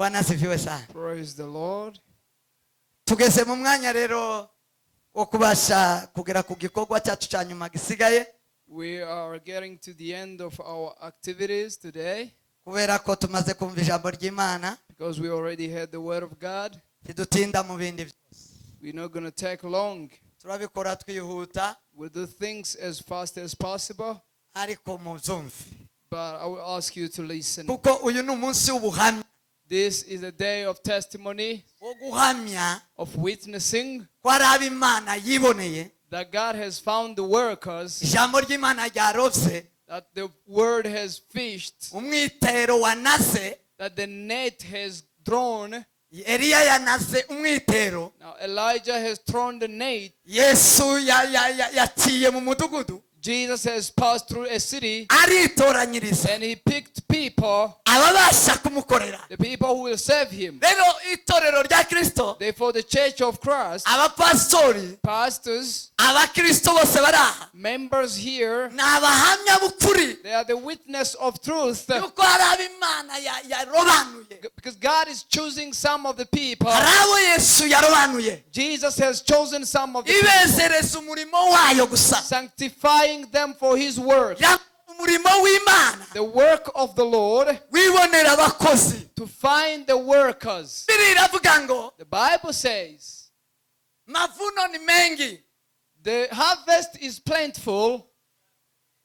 Bwana asifiwe sana. Praise the Lord. Tugeze mu mwanya rero wo kubasha kugera ku gikorwa cyacu cya nyuma gisigaye. We are getting to the end of our activities today Kubera ko tumaze kumva ijambo ry'Imana, because we already heard the word of God. Ntidutinda mu bindi byose. We're not going to take long. Turabikora twihuta. We'll do things as fast as possible, Ariko mubyumve, but I will ask you to listen. Kuko uyu ni umunsi w'ubuhamya, This is a day of testimony, wo guhamya of witnessing ko ari abo Imana yiboneye, that God has found the workers, ijambo ry'Imana ryarobye, that the word has fished, umwitero wanaze. That the net has drawn. Eliya yanaze umwitero. Now Elijah has thrown the net. Yesu ya- ya- ya- yaciye mu mudugudu, Jesus has passed through a city aritoranyiriza and he picked people, ababasha kumukorera. The people who will serve him. Rero itorero rya Kristo, Therefore, the church of Christ, abapasitori, pastors, abakristo bose bari aha, members here, ni abahamya b'ukuri they are the witness of truth yuko hari abo Imana ya- yarobanuye, because God is choosing some of the people. Hari abo Yesu yarobanuye, Jesus has chosen some of the people, ibezereza umurimo wayo gusa, sanctifying them for his work. Ya- umurimo w'Imana, The work of the Lord wibonera abakozi. To find the workers. Bibiliya iravuga ngo The Bible says mavuno ni mengi, the harvest is plentiful.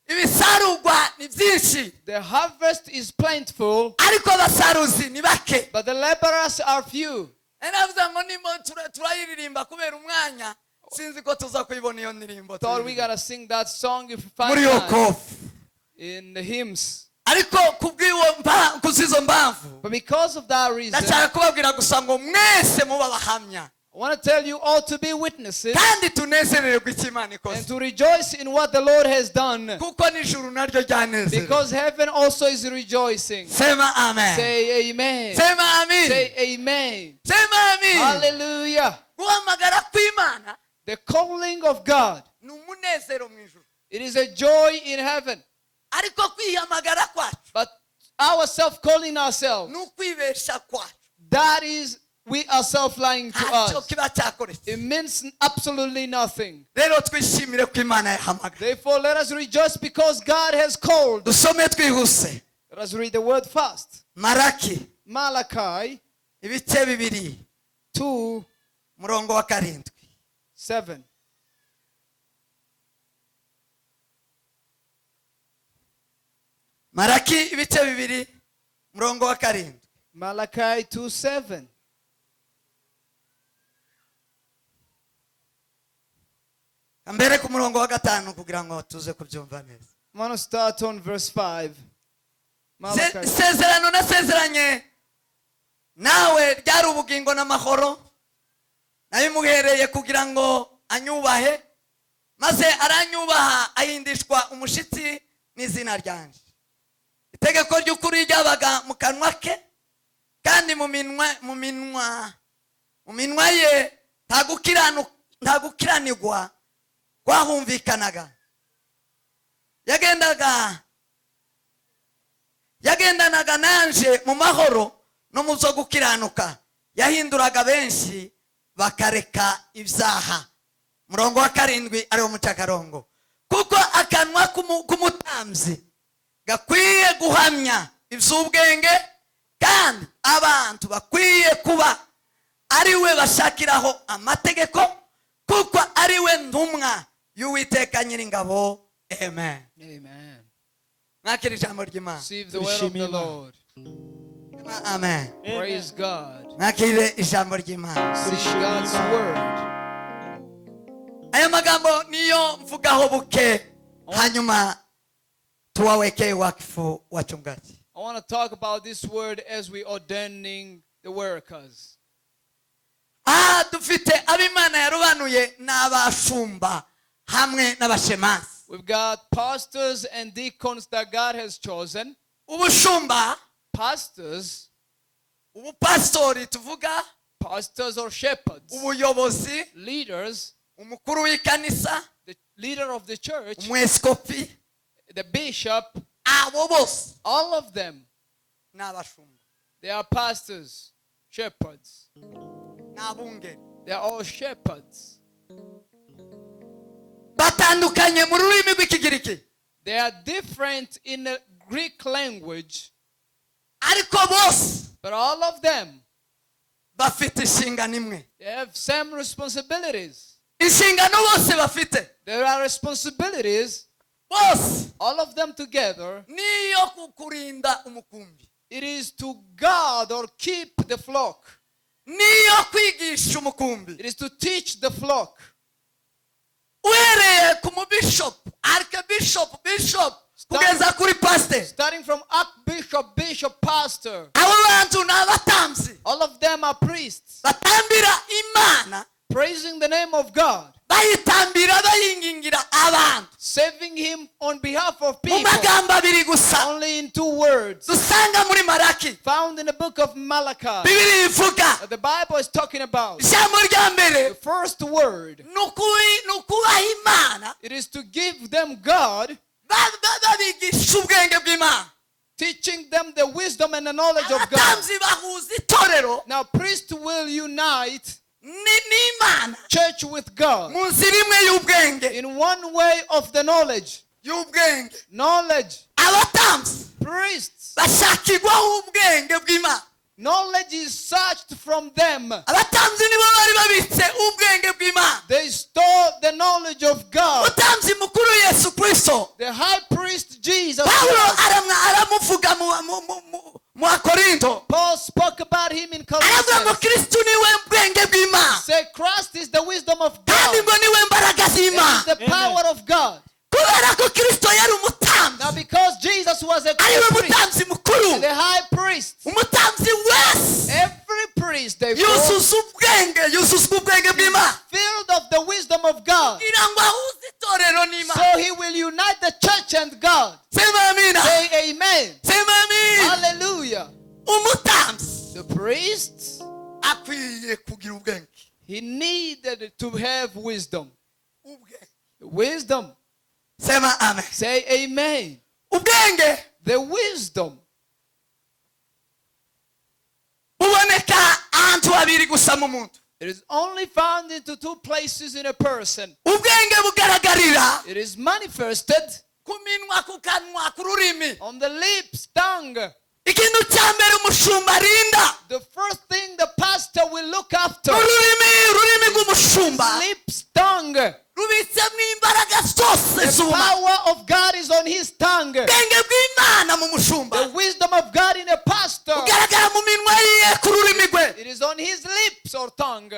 Ibisarurwa ni byinshi, The harvest is plentiful, ariko abasaruzi ni bake. But the laborers are few. Navuze ngo nimo turayiririmba kubera umwanya sinzi ko tuza kuyibona iyo ndirimbo Thought we turirimba. gotta sing that song if we find Muri time yokofu. In the hymns. Ariko kubw'iwo mpa- kubw'izo mpamvu, But because of that reason, ndashaka kubabwira gusa ngo mwese muba abahamya, I want to tell you all to be witnesses kandi tunezererwe icyo Imana ikoze, and to rejoice in what the Lord has done. Kuko n'ijuru naryo ryanezerewe. Because heaven also is rejoicing. Sema amen. Say amen. Sema amen. Say amen. Sema amen. Hallelujah. Guhamagara kw'Imana The calling of God, ni umunezero mu ijuru, it is a joy in heaven. Ariko kwihamagara kwacu But ourself calling ourselves, ni ukwibesha kwacu. That is we ourselves lying to Ntacyo us. Kiba cyakoretse. It means absolutely nothing. Rero twishimire ko Imana yahamagara. Therefore, let us rejoice because God has called. Dusome twihuse. Let us read the word fast. Maraki, Malachi ibice 2, 2 umurongo wa 7. 7. Maraki ibice 2, umurongo wa 7. Malachi 2 7. Mbere ku murongo wa 5 kugira ngo tuze kubyumva neza. I'm going to start on verse 5. Se- Malachi. Isezerano nasezeranye nawe ryari ubugingo n'amahoro, nabimuhereye kugira ngo anyubahe, maze aranyubaha ahindishwa umushitsi n'izina ryanje. Itegeko ry'ukuri ryabaga mu kanwa ke, kandi mu minwa ye nta gukiranirwa kwahumvikanaga. Yagendanaga nanje mu mahoro no mu byo gukiranuka, yahinduraga benshi bakareka ibyaha. Murongo wa 7 ariwo mucakarongo: kuko akanwa k'umutambyi gakwiye guhamya iby'ubwenge, kandi abantu bakwiye kuba ari we bashakiraho amategeko, kuko ari we ntumwa y'Uwiteka Nyiringabo. Amen. Amen. Mwakira ijambo ry'Imana. Receive the word of the Lord. Amen. Praise God. Mwakire ijambo ry'Imana. Receive God's word. Aya magambo niyo mvugaho buke, hanyuma tuwawekee wakfu wachungaji. I want to talk about this word as we ordaining the workers. Aha dufite ab'Imana yarobanuye ni abashumba hamwe n'abashemasi. We've got pastors and deacons that God has chosen. Ubushumba, Pastors, ubupasitori tuvuga, pastors or shepherds, ubuyobozi, leaders, umukuru w'ikanisa, the leader of the church, umweskopi, the bishop, abo bose all of them, ni abashumba. They are pastors, shepherds. Ni abungeri. They are all shepherds. Batandukanye mu rurimi rw'Ikigiriki, They are different in the Greek language, ariko bose but all of them, bafite inshingano imwe. they have same responsibilities. Inshingano bose bafite, There are responsibilities, bose, all of them together. Niyo kukurinda umukumbi, It is to guard or keep the flock. Niyo kwigisha umukumbi. It is to teach the flock. Uhereye ku mubishopu, archbishop, bishop, kugeza kuri pasiteri, Starting from archbishop, bishop, pastor. Abo bantu ni abatambyi All of them are priests, batambira Imana, praising the name of God, bayitambira, bayingingira abantu. Serving Him on behalf of Mu people. magambo abiri gusa Only in two words, dusanga muri Maraki, found in the book of Malachi, Bibiri ivuga, that the Bible is talking about. Ijambo rya mbere The first word, ni ukubaha Imana, it is to give them God, babigisha ubwenge bw'Imana. Teaching them the wisdom and the knowledge of God. Abatambyi bahuza itorero Now, priests will unite n'Imana church with God mu nzira imwe y'ubwenge, in one way of the knowledge. Y'ubwenge. Knowledge. Abatambyi Priests. bashakirwaho ubwenge bw'Imana. Knowledge is searched from them. Abatambyi nibo bari babitse ubwenge bw'Imana. They store the knowledge of God. Umutambyi mukuru Yesu Kristo, The high priest Jesus Pawulo Christ, aramuvuga mu Bakorinto. Paul spoke about him in Aravuga ngo Corinthians. Kristo niwe bwenge bw'Imana, Say Christ is the wisdom of kandi God. ngo niwe mbaraga It z'Imana. is the power of God. Kubera ko Kristo yari Now, umutambyi, because Jesus was a ariwe priest, mutambyi mukuru, the high priest, umutambyi wese every priest, therefore, yuzuza ubwenge, yuzuzwa ubwenge bw'Imana, filled of the wisdom of God. kugira ngo ahuze itorero n'Imana. So he will unite the church and God. Sema amina. Say amen. Sema amina. Hallelujah. Umutambyi The priest, akwiye kugira ubwenge. He needed to have wisdom. Ubwenge. Wisdom. Sema amen. Say amen. Ubwenge The wisdom buboneka ahantu habiri gusa mu muntu. It is only found into two places in a person. Ubwenge bugaragarira It is manifested ku minwa, ku kanwa, ku rurimi. On the lips, tongue. Ikintu cya mbere umushumba arinda, The first thing the pastor will look after, ururimi. Ururimi rw'umushumba lips, tongue. rubitsemo imbaraga zose The z'ubumana. power of God is on his tongue. Ubwenge bw'Imana mu mushumba The wisdom of God in a pastor, bugaragara mu minwa yiye, ku rurimi rwe. it is on his lips or tongue.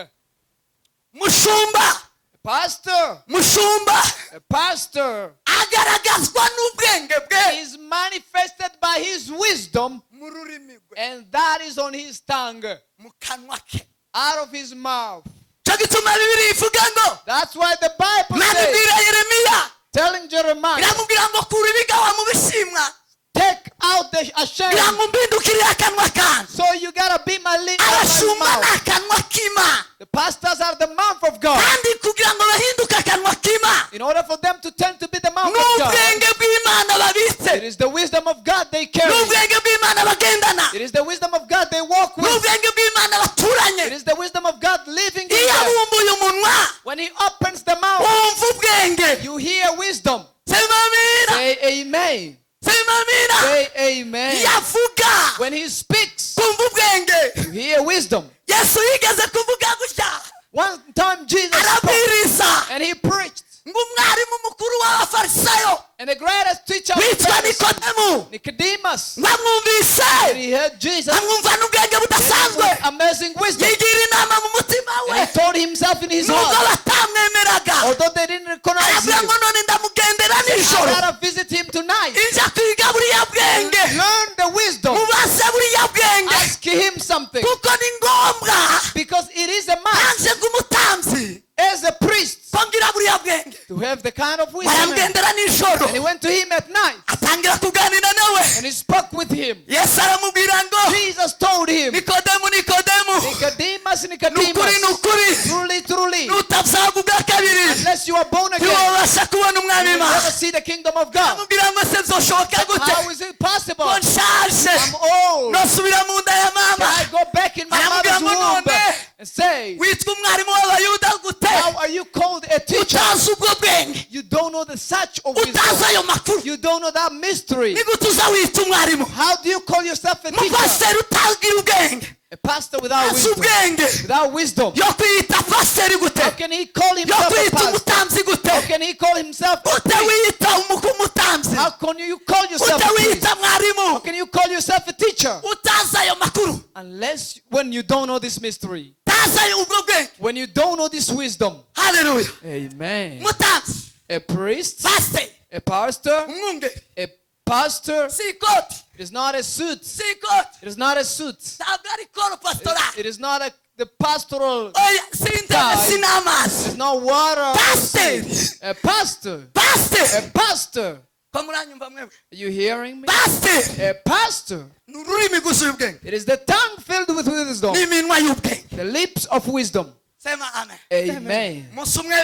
Mushumba, A pastor, mushumba a pastor agaragazwa n'ubwenge bwe is manifested by his wisdom, mu rurimi rwe, and that is on his tongue, mu kanwa ke. Out of his mouth. Cyo gituma Bibiri ivuga ngo, That's why the Bible Imana says, ibwira Yeremiya, telling Jeremiah, iramubwira ngo kura ibigawa mu bishimwa, take out the ashamed. kugira ngo umbindukirire akanwa kanjye. So you gotta be my lips, my Abashumba ni mouth. Akanwa k'Imana. The pastors are the mouth of God. Kandi kugira ngo bahinduke akanwa k'Imana, In order for them to tend to be the mouth of God, n'ubwenge bw'Imana babitse, it is the wisdom of God they carry. N'ubwenge bw'Imana bagendana, It is the wisdom of God they walk with. N'ubwenge bw'Imana baturanye. It is the wisdom of God living in Iyo them. abumbuye umunwa, When he opens the mouth, wumva ubwenge. You hear wisdom. Sema amina. Say amen. Sema amina. Say amen. Iyo avuga, When he speaks, kumva ubwenge. You hear wisdom. Yesu yigeze kuvuga gutya, One time Jesus spoke arabwiriza and he preached. Ngo umwarimu mukuru w'Abafarisayo And the greatest teacher of witwa Pharisees, Nikodemu Nicodemus, ngo amwumvise, and he heard Jesus amwumva n'ubwenge budasanzwe, with amazing wisdom. Yigira inama mu mutima we, And he told himself in his nubwo heart, batamwemeraga, although they didn't recognize aravuga him, ngo none ndamugendera I nijoro, gotta visit him tonight. Inja kwiga buriya bwenge, Learn the wisdom. Mubaze buriya bwenge, Ask him something. Kuko ni ngombwa Because it is a must nanje nk'umutambyi as a priest ko ngira buriya bwenge. To have the kind of wisdom. Baramugendera nijoro, And he went to him at night atangira kuganira nawe. And he spoke with him. Yesu aramubwira ngo, Jesus told him, Nikodemu, Nikodemu, Nicodemus, ni ukuri, ni Nicodemus, ukuri, truly, truly, nutabyagwa ubwa kabiri, unless you are born again, ntiwabasha kubona umwami you will Imana. never see the kingdom of God. Aramubwira ngo se byoshoboka gute How is it possible? ko nshaje, I'm old. old. Nosubira mu nda ya mama. Can I go back in my Aramubwira mother's ngo womb none and say, witwa umwarimu w'Abayuda gute how are you called a teacher? Utazi ubwo bwenge, You don't know the search of utazi wisdom. ayo makuru. You don't know that mystery. Ni gute uza wita umwarimu, How do you call yourself a teacher? umupasiteri utagira ubwenge, A pastor without azi wisdom. ubwenge Without wisdom. yo kwiyita pasiteri gute, How can he call yo himself a kwiyita pastor? umutambyi gute? How can he call himself a Gute priest? wiyita umutambyi? How can you call yourself Gute a priest? wiyita mwarimu How can you call yourself a teacher? Utazi ayo makuru, Unless when you don't know this mystery. Utazi ayo ubwo bwenge. When you don't know this wisdom. Haleluya. Amen. Umutambyi, A priest, pasiteri, a pastor, umwungeri, a pastor. Si ikoti, It is not a suit. Si ikoti, It is not a suit. Ntabwo ari koro pastoral. It is not the pastoral. Oya, si intebe, si n'amazi. It's not water. Pasiteri, A pastor. pasiteri. A pastor. Ko muranyumva mwebwe? Are you hearing me? Pasiteri A pastor. Ni ururimi rwuzuye ubwenge, It is the tongue filled with wisdom. N'iminwa y'ubwenge. The lips of wisdom. Sema amen. Amen. Umunsi umwe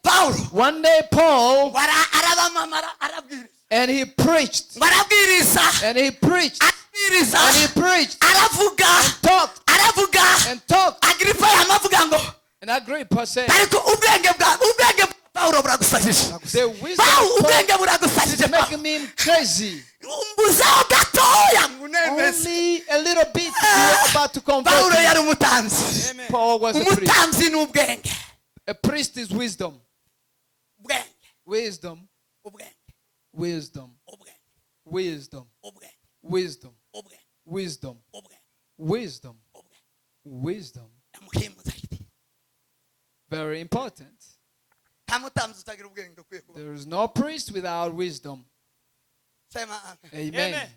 Pawulo One day Paul ngo arabamamara, arabwiriza, and he preached ngo arabwiriza, and he preached arabwiriza, and he preached, aravuga, talked aravuga. And talked. Agiripa yamavuga ngo, And Agrippa said, ariko ubwenge bwa Pawulo buragusajije. the wisdom Pawulo, of Paul ubwenge buragusajije. is making me crazy. Umbuzaho gatoya ngo unemeze. Only a little bit you are about to convert Pawulo me. yari umutambyi. Paul was a priest. Umutambyi ni ubwenge. A priest is wisdom. Ubwenge. Wisdom. Ubwenge. Wisdom. Ubwenge. Wisdom. Ubwenge. Wisdom. Ubwenge. Wisdom. Ubwenge. Wisdom. Ubwenge. Wisdom. Muhimu zaidi. Very important. Nta mutambyi utagira ubwenge ukwiye kuba. There is no priest without wisdom. Sema amen. Amen.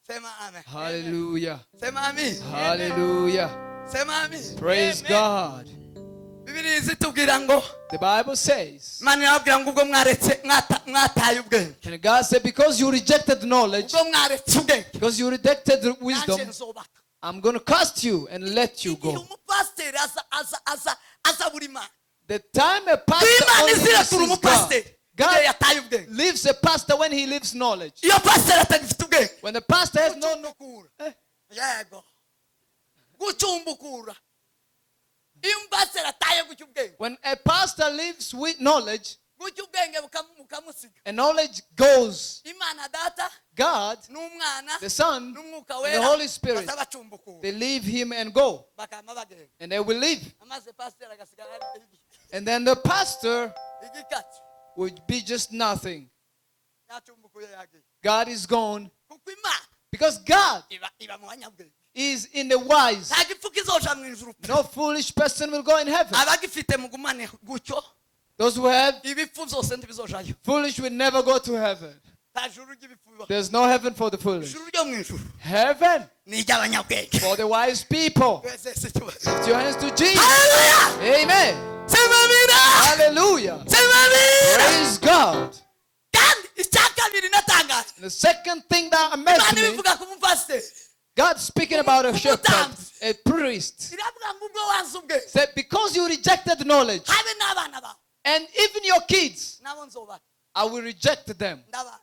Sema amen. Hallelujah. Sema amen. Hallelujah. Sema amen. Praise God. Bibiliya izitubwira ngo, The Bible says, Imana irababwira ngo ubwo mwaretse mwataye ubwenge, and God said, because you rejected knowledge, ubwo mwaretse ubwenge, because you rejected wisdom, nanjye nzobaka. I'm going to cast you and let you Igihe go. umupasiteri aza aza aza aza buri Mana, The time a pastor Imana only izirekura misses God, umupasiteri igihe God yataye ubwenge. leaves a pastor when he leaves knowledge. Iyo pasiteri atagifite ubwenge, When the pastor has no gucumbukura, yego, gucumbukura, iyo umupasiteri ataye gutya ubwenge, When a pastor leaves with knowledge, gutya ubwenge bukamusiga, and knowledge goes, Imana Data God, n'Umwana the Son, n'Umwuka and the Wera Holy Spirit, baza bacumbukura, they leave him and go. Bakama bagenda. And they will leave. Amaze pasiteri agasigara ari And then the pastor igikatsi. Would be just nothing. Yacumbukuye, yagiye. God is gone. Kuko Imana Because God iba iba mu banyabwenge. Is in the wise. Nta gipfu kizoja mu ijuru. No foolish person will go in heaven. Abagifite mugumane gutyo. Those who have Ibipfu byose ntibizojayo. Foolish will never go to heaven. Nta juru ry'ibipfu bibaho. There's no heaven for the foolish. Ijuru ryo mu ijuru Heaven ni iry'abanyabwenge. for the wise people. Twese icyubahiro. Lift your hands to Jesus. Haleluya. Amen. Sema amina. Hallelujah. Sema amina. Praise God. Kandi icya kabiri natangaje, And the second thing that amazed Imana me, ibivuga ku mupasiteri, God speaking about a shepherd, a priest, iravuga ngo ubwo wanze ubwenge, said, because you rejected knowledge, habe n'abana bawe, and even your kids, nabo nzobaka. I will reject them. Ndabanza.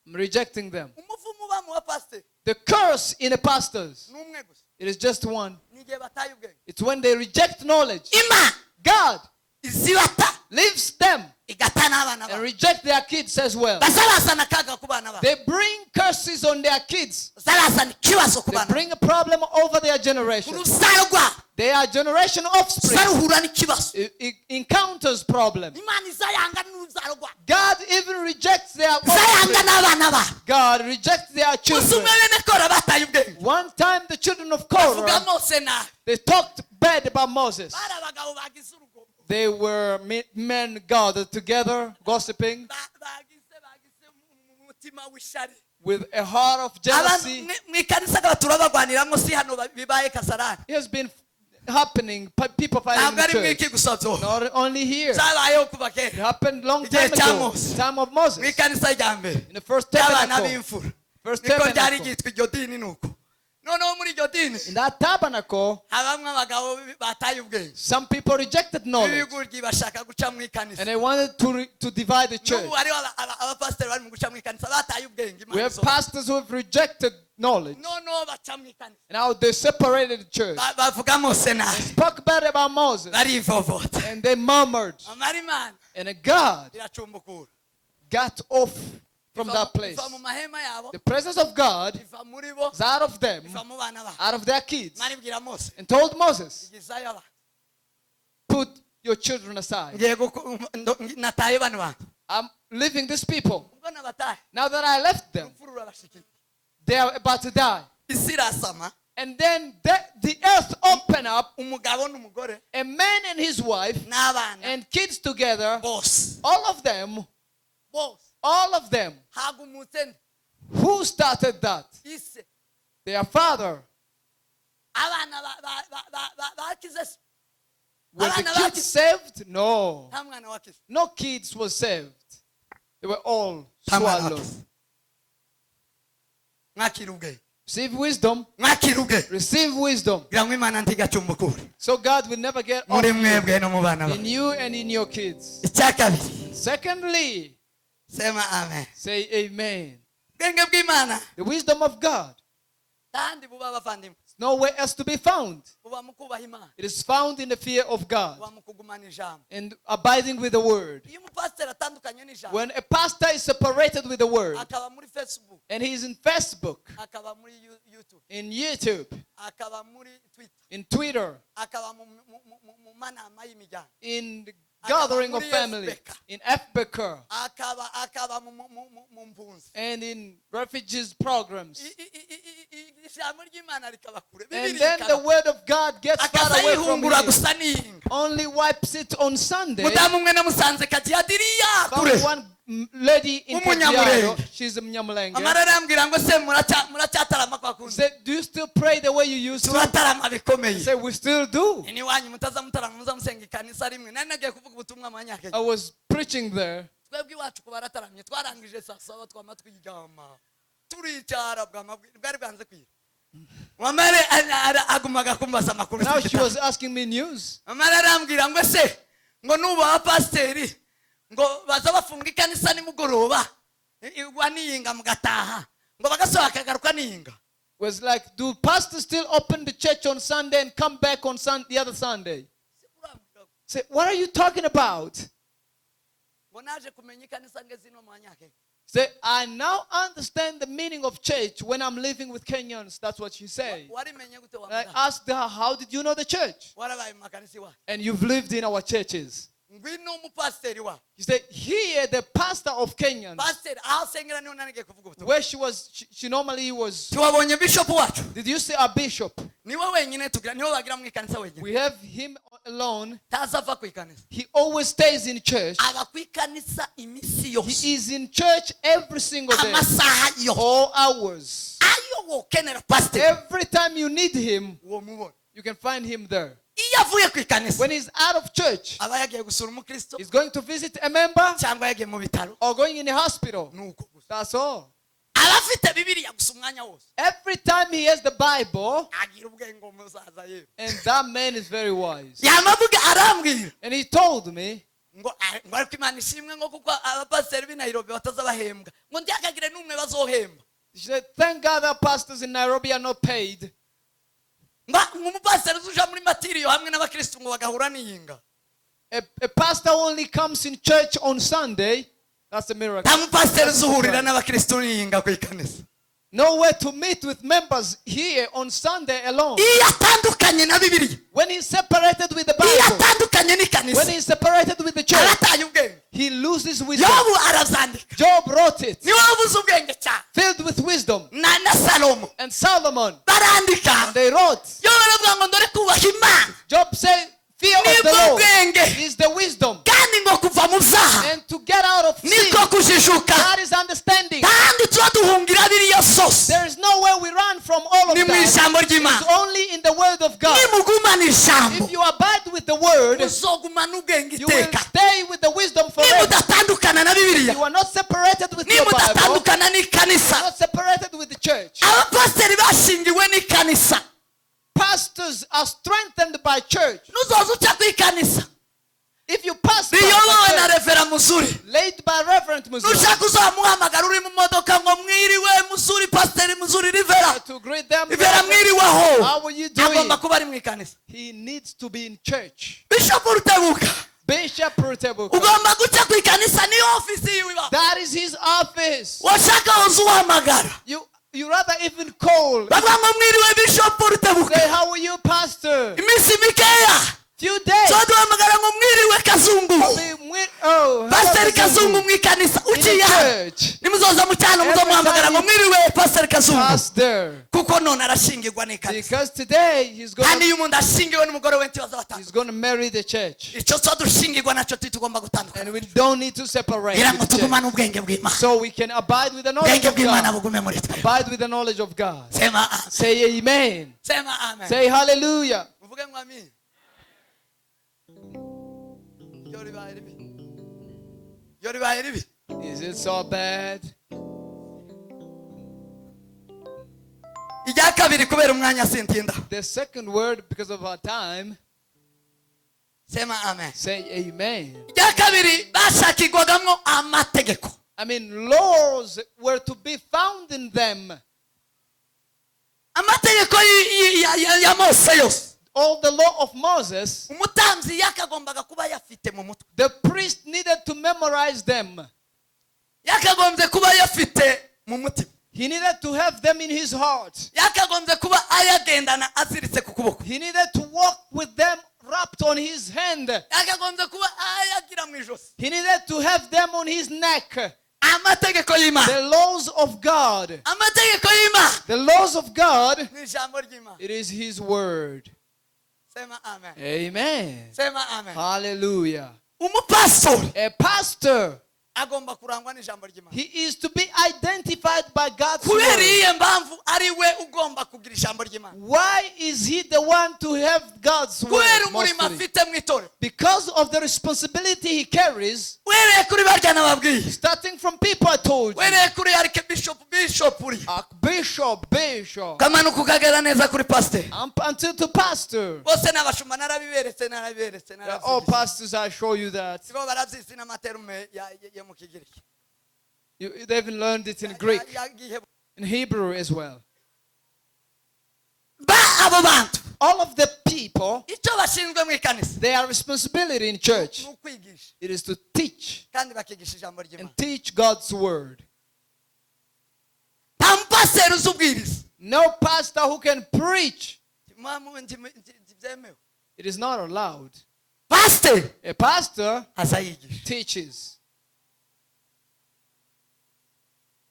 I'm rejecting them. Umuvumo uba mu bapasiteri The curse in the pastors, ni umwe gusa, it is just one. ni igihe bataye ubwenge. It's when they reject knowledge. Imana God izibata, leaves them igata n'abana and bawe. Reject their kids as well. Bazabazana akaga ku bana babo. They bring curses on their kids. Bazabazana ikibazo ku They bana babo. Bring a problem over their generation. Urusaro rwabo Their generation offspring ruzaruhura n'ikibazo. Encounters problem. Imana izayanga n'urubyaro rwabo. God even rejects their Izayanga offspring. N'abana babo. God rejects their Umunsi children. umwe bene Kora bataye ubwenge, One time the children of bavuga Korah, Mose nabi. They talked bad about Moses. Bari abagabo bagize urugomo. They were men gathered together, gossiping Bagize mu mutima w'ishari, with a heart of abantu jealousy. mu ikanisa abatura barwaniramo, si hano bibaye Kasarani. It has been happening, people fighting in Ntabwo ari the mu church. iki gusa byo Not only here. Byabayeho kuva It kera. happened long Igihe time cya ago. Mose. Time of Mu Moses. Ikanisa rya mbere In the first ry'abana tabernacle. b'imfura, First niko ryari tabernacle. ryitwa iryo dini, nuko Noneho muri iryo dini In that tabernacle, habamwe abagabo bataye ubwenge some people rejected knowledge b'ibigoryi bashaka guca mu ikanisa. And they wanted to divide the church. N'ubu hariho abapasiteri bari mu guca mu ikanisa bataye ubwenge Imana We have isobanura. Pastors who have rejected knowledge. Noneho baca mu ikanisa. Now they separated the church. Bavuga Mose nabi. Spoke bad about Moses. Barivovota. And they murmured. Amara Imana And God iracumbukura got off from Iva that place. Iva mu mahema yabo. The presence of God Iva muri bo. is out of them, Iva mu bana babo. out of their kids. Imana ibwira Mose And told Moses, igizayo abana. "Put your children aside. Ngiye nataye bano bantu. I'm leaving these people. Ubwo nabataye Now that I left them, urupfu rurabashikiye. They are about to die." Isi irasama. And then the earth opened up, Umugabo n'umugore a man and his wife n'abana and kids together, bose all of them, bose all of them. Hagumutse nde? Who started that? Ise. Their father. Abana bakize se? Were the Abana kids bakize? Saved? No. Nta mwana wakize. No kids were saved. They were all Nta mwana swallowed. wakize. Mwakira ubwenge. Receive wisdom. Mwakira ubwenge. Receive wisdom. Kugira ngo Imana ntigacumbukure So God will never get off muri mwebwe no mu bana in bawe. you and in your kids. Icya kabiri. Secondly, Sema amen. Say amen. Ubwenge bw'Imana The wisdom of God kandi buba abavandimwe is nowhere else to be found. Buba mu kubaha Imana. It is found in the fear of God Buba mu kugumana ijambo. And abiding with the word. Iyo umupasiteri atandukanye n'ijambo When a pastor is separated with the word akaba muri Facebook and he's in Facebook, akaba muri YouTube in YouTube, akaba muri Twitter in Twitter, akaba mu manama y'imiryango in the gathering of muri family, FBK. In FBK, akaba akaba mu mpunzi and in refugees programs. Ijambo ry'Imana rikaba kure. And Bibiliya then the ikaba- word of God gets far akaza away from yihungura him. Gusa niyinga. Only wipes it on Sunday. Mudamu umwe namusanze Kajiadiriya kure. Found one lady in Umunyamulenge. Kajiado. She's a Mnyamulenge. Amara arambwira ngo se muracyatarama kwa kundi? Said, "Do you still pray the way you used to?" Turatarama bikomeye. Said, "We still do." Ni iwanyu mutaza mutarama muza musenga ikanisa rimwe nari nagiye kuvuga ubutumwa mu Banyakenya. I was preaching there. Twebwe iwacu ku barataramye twarangije saa saba twama twiryama turicara bwari bwanze kwira mamare agumaga kumbaza amakuru. Now she was asking me news. Mamare arambwira ngo se ngo nubu abapasiteri ngo baza bafunga ikanisa nimugoroba igwa niyinga mugataha ngo bagasohoka akagaruka niyinga. Was like, "Do pastors still open the church on Sunday and come back on the other Sunday?" Say, "What are you talking about?" Ngo naje kumenya ikanisa ngeze ino mu Banyakenya. Say, "I now understand the meaning of church when I'm living with Kenyans." That's what she said. Warimenye gute wa And I mudamu? Asked her, "How did you know the church?" Warabaye mu makanisa iwacu. "And you've lived in our churches." Ngwino umupasiteri wa He said, "Here, the pastor of Kenyans, pasiteri aho asengera niho nanigiye kuvuga ubutumwa. Where she was, she normally was." Tiwabonye bishop wacu? "Did you see our bishop?" Niwe wenyine tugira niwe bagira mu ikanisa wenyine. "We have him alone. Taza ava ku ikanisa. He always stays in church. Aba ku ikanisa iminsi He yose. Is in church every single day, Amasaha yose. All hours. Ayo wokenera pasiteri Every time you need him, uwo mubona. You can find him there." Iyo avuye ku ikanisa When he's out of church, aba yagiye gusura umukristo he's going to visit a member cyangwa yagiye mu bitaro. Or going in the hospital. Nuko gusa. That's all. Aba afite Bibiliya gusa umwanya wose. Every time he has the Bible, agira ubwenge umusaza yewe. And that man is very wise. Yamavuga arambwira And he told me, ngo ngo ariko Imana ishimwe ngo kuko abapasiteri b'i Nairobi bataza bahembwa ngo ntihakagire n'umwe bazohemba. She said, "Thank God that pastors in Nairobi are not paid." Ngo ngo umupasiteri uzuja muri matiriyo hamwe n'abakristu ngo bagahura n'iyinga. A pastor only comes in church on Sunday. That's a miracle. Nta mupasiteri uzuhurira n'abakristu n'iyinga ku ikanisa. Nowhere to meet with members here on Sunday alone. Iyo atandukanye na Bibiliya When he's separated with the iyo Bible, atandukanye n'ikanisa when he's separated with the church, arataye ubwenge. He loses wisdom. Yobu arazandika. Job wrote it, niwe wabuze ubwenge cyane filled with wisdom. Na Salomo And Solomon, barandika. They wrote. Yobu baravuga ngo ndore kubaha Imana Job said, "Fear of the nibwo Lord bwenge is the wisdom." Kandi ngo kuva mu byaha And to get out of sin, niko kujijuka. That is understanding. Kandi tuba duhungira biriya zose There is nowhere we run from all of ni mu that. ijambo ry'Imana. It's only in the word of God. Nimugumana ijambo If you abide with the word, uzogumana ubwenge you will iteka. Stay with the wisdom forever. Nimudatandukana na Bibiliya You are not separated with your Bible. nimutandukana n'ikanisa You are not separated with the church. church. Abapasiteri bashingiwe n'ikanisa. Pastors are strengthened by church. Nuzoza uca ku ikanisa If you pass by riyobowe na the church, Reverend Muzuri, led by Reverend Muzuri, nushaka uzamuhamagara uri mu modoka ngo mwiriwe Muzuri, Pasiteri Muzuri, Reverend, to greet them, Reverend, mwiriweho, how are you doing? agomba kuba ari mu ikanisa. He needs to be in church. Bishop Rutebuka, Bishop Rutebuka, ugomba guca ku ikanisa, niyo ofisi yiwe iba. that is his office. Washaka uza uhamagara, You rather even call. bavuga ngo mwiriwe Bishop Rutebuka, Say, "How are you, Pastor?" iminsi mikeya Few days. so duhamagara ngo mwiriwe Kazungu, Oh, hello, Pasiteri Kazungu mu ikanisa. In the Uciye hano, church. nimuzoza mu cyano muzomuhamagara ngo mwiriwe Pasiteri Kazungu, Pastor. kuko none arashingirwa n'ikanisa. Because today he's Kandi gonna iyo umuntu ashingiwe n'umugore we ntibaza batandukana. He's gonna marry the church. Icyo cyo dushingirwa nacyo tugomba gutandukana, And we don't need to separate kugira ngo with the church. tugumane ubwenge bw'Imana. So we can abide with the knowledge Ubwenge of bw'Imana God. bugume muri twe. Abide with the knowledge of God. Sema amen. Say amen. Sema amen. Say hallelujah. Muvuge ngo amen. Iyo ribaye ribi, iyo ribaye ribi. Is it so bad? Irya kabiri, kubera umwanya sintinda. The second word, because of our time, Sema amen. Say amen. Irya kabiri, bashakirwagamo amategeko. I mean, laws were to be found in them. Amategeko ya Mose yose, All the law of Moses, umutambyi yakagombaga kuba yafite mu mutwe. The priest needed to memorize them. Yakagombye kuba yafite mu mutima. He needed to have them in his heart. Yakagombye kuba ayagendana aziritse ku kuboko. He needed to walk with them wrapped on his hand. Yakagombye kuba ayagira mu ijosi. He needed to have them on his neck. Amategeko y'Imana. The laws of God. Amategeko y'Imana The laws of God, ni ijambo ry'Imana. It is his word. Sema amen. Amen. Sema amen. Hallelujah. Umupasitori A pastor, agomba kurangwa n'ijambo ry'Imana. He is to be identified by God's Kubera word. iyihe mpamvu ari we ugomba kugira ijambo ry'Imana? Why is he the one to have God's word Kubera umurimo mostly? afite mu itorero. Because of the responsibility he carries, Uhereye kuri barya nababwiye, starting from people I told you, uhereye kuri archbishop, bishop uri, Archbishop, bishop, ukamanuka ukagera neza kuri pasiteri, up until to pastor. Bose n'abashumba, narabiberetse, narabiberetse. They're all Narabyigisha. Pastors, I show you that. Sibo barabyizi n'amaterme yo mu Kigiriki. They even learned it in Greek, Yagihe- in Hebrew as well. Ba abo bantu, All of the people, icyo bashinzwe mu ikanisa their responsibility in church, ni ukwigisha, it is to teach kandi bakigisha ijambo ry'Imana. And teach God's word. Nta mupasiteri uzi ubwiriza. No pastor who can preach. Ntibyemewe. It is not allowed. Pasiteri A pastor aza yigisha. Teaches.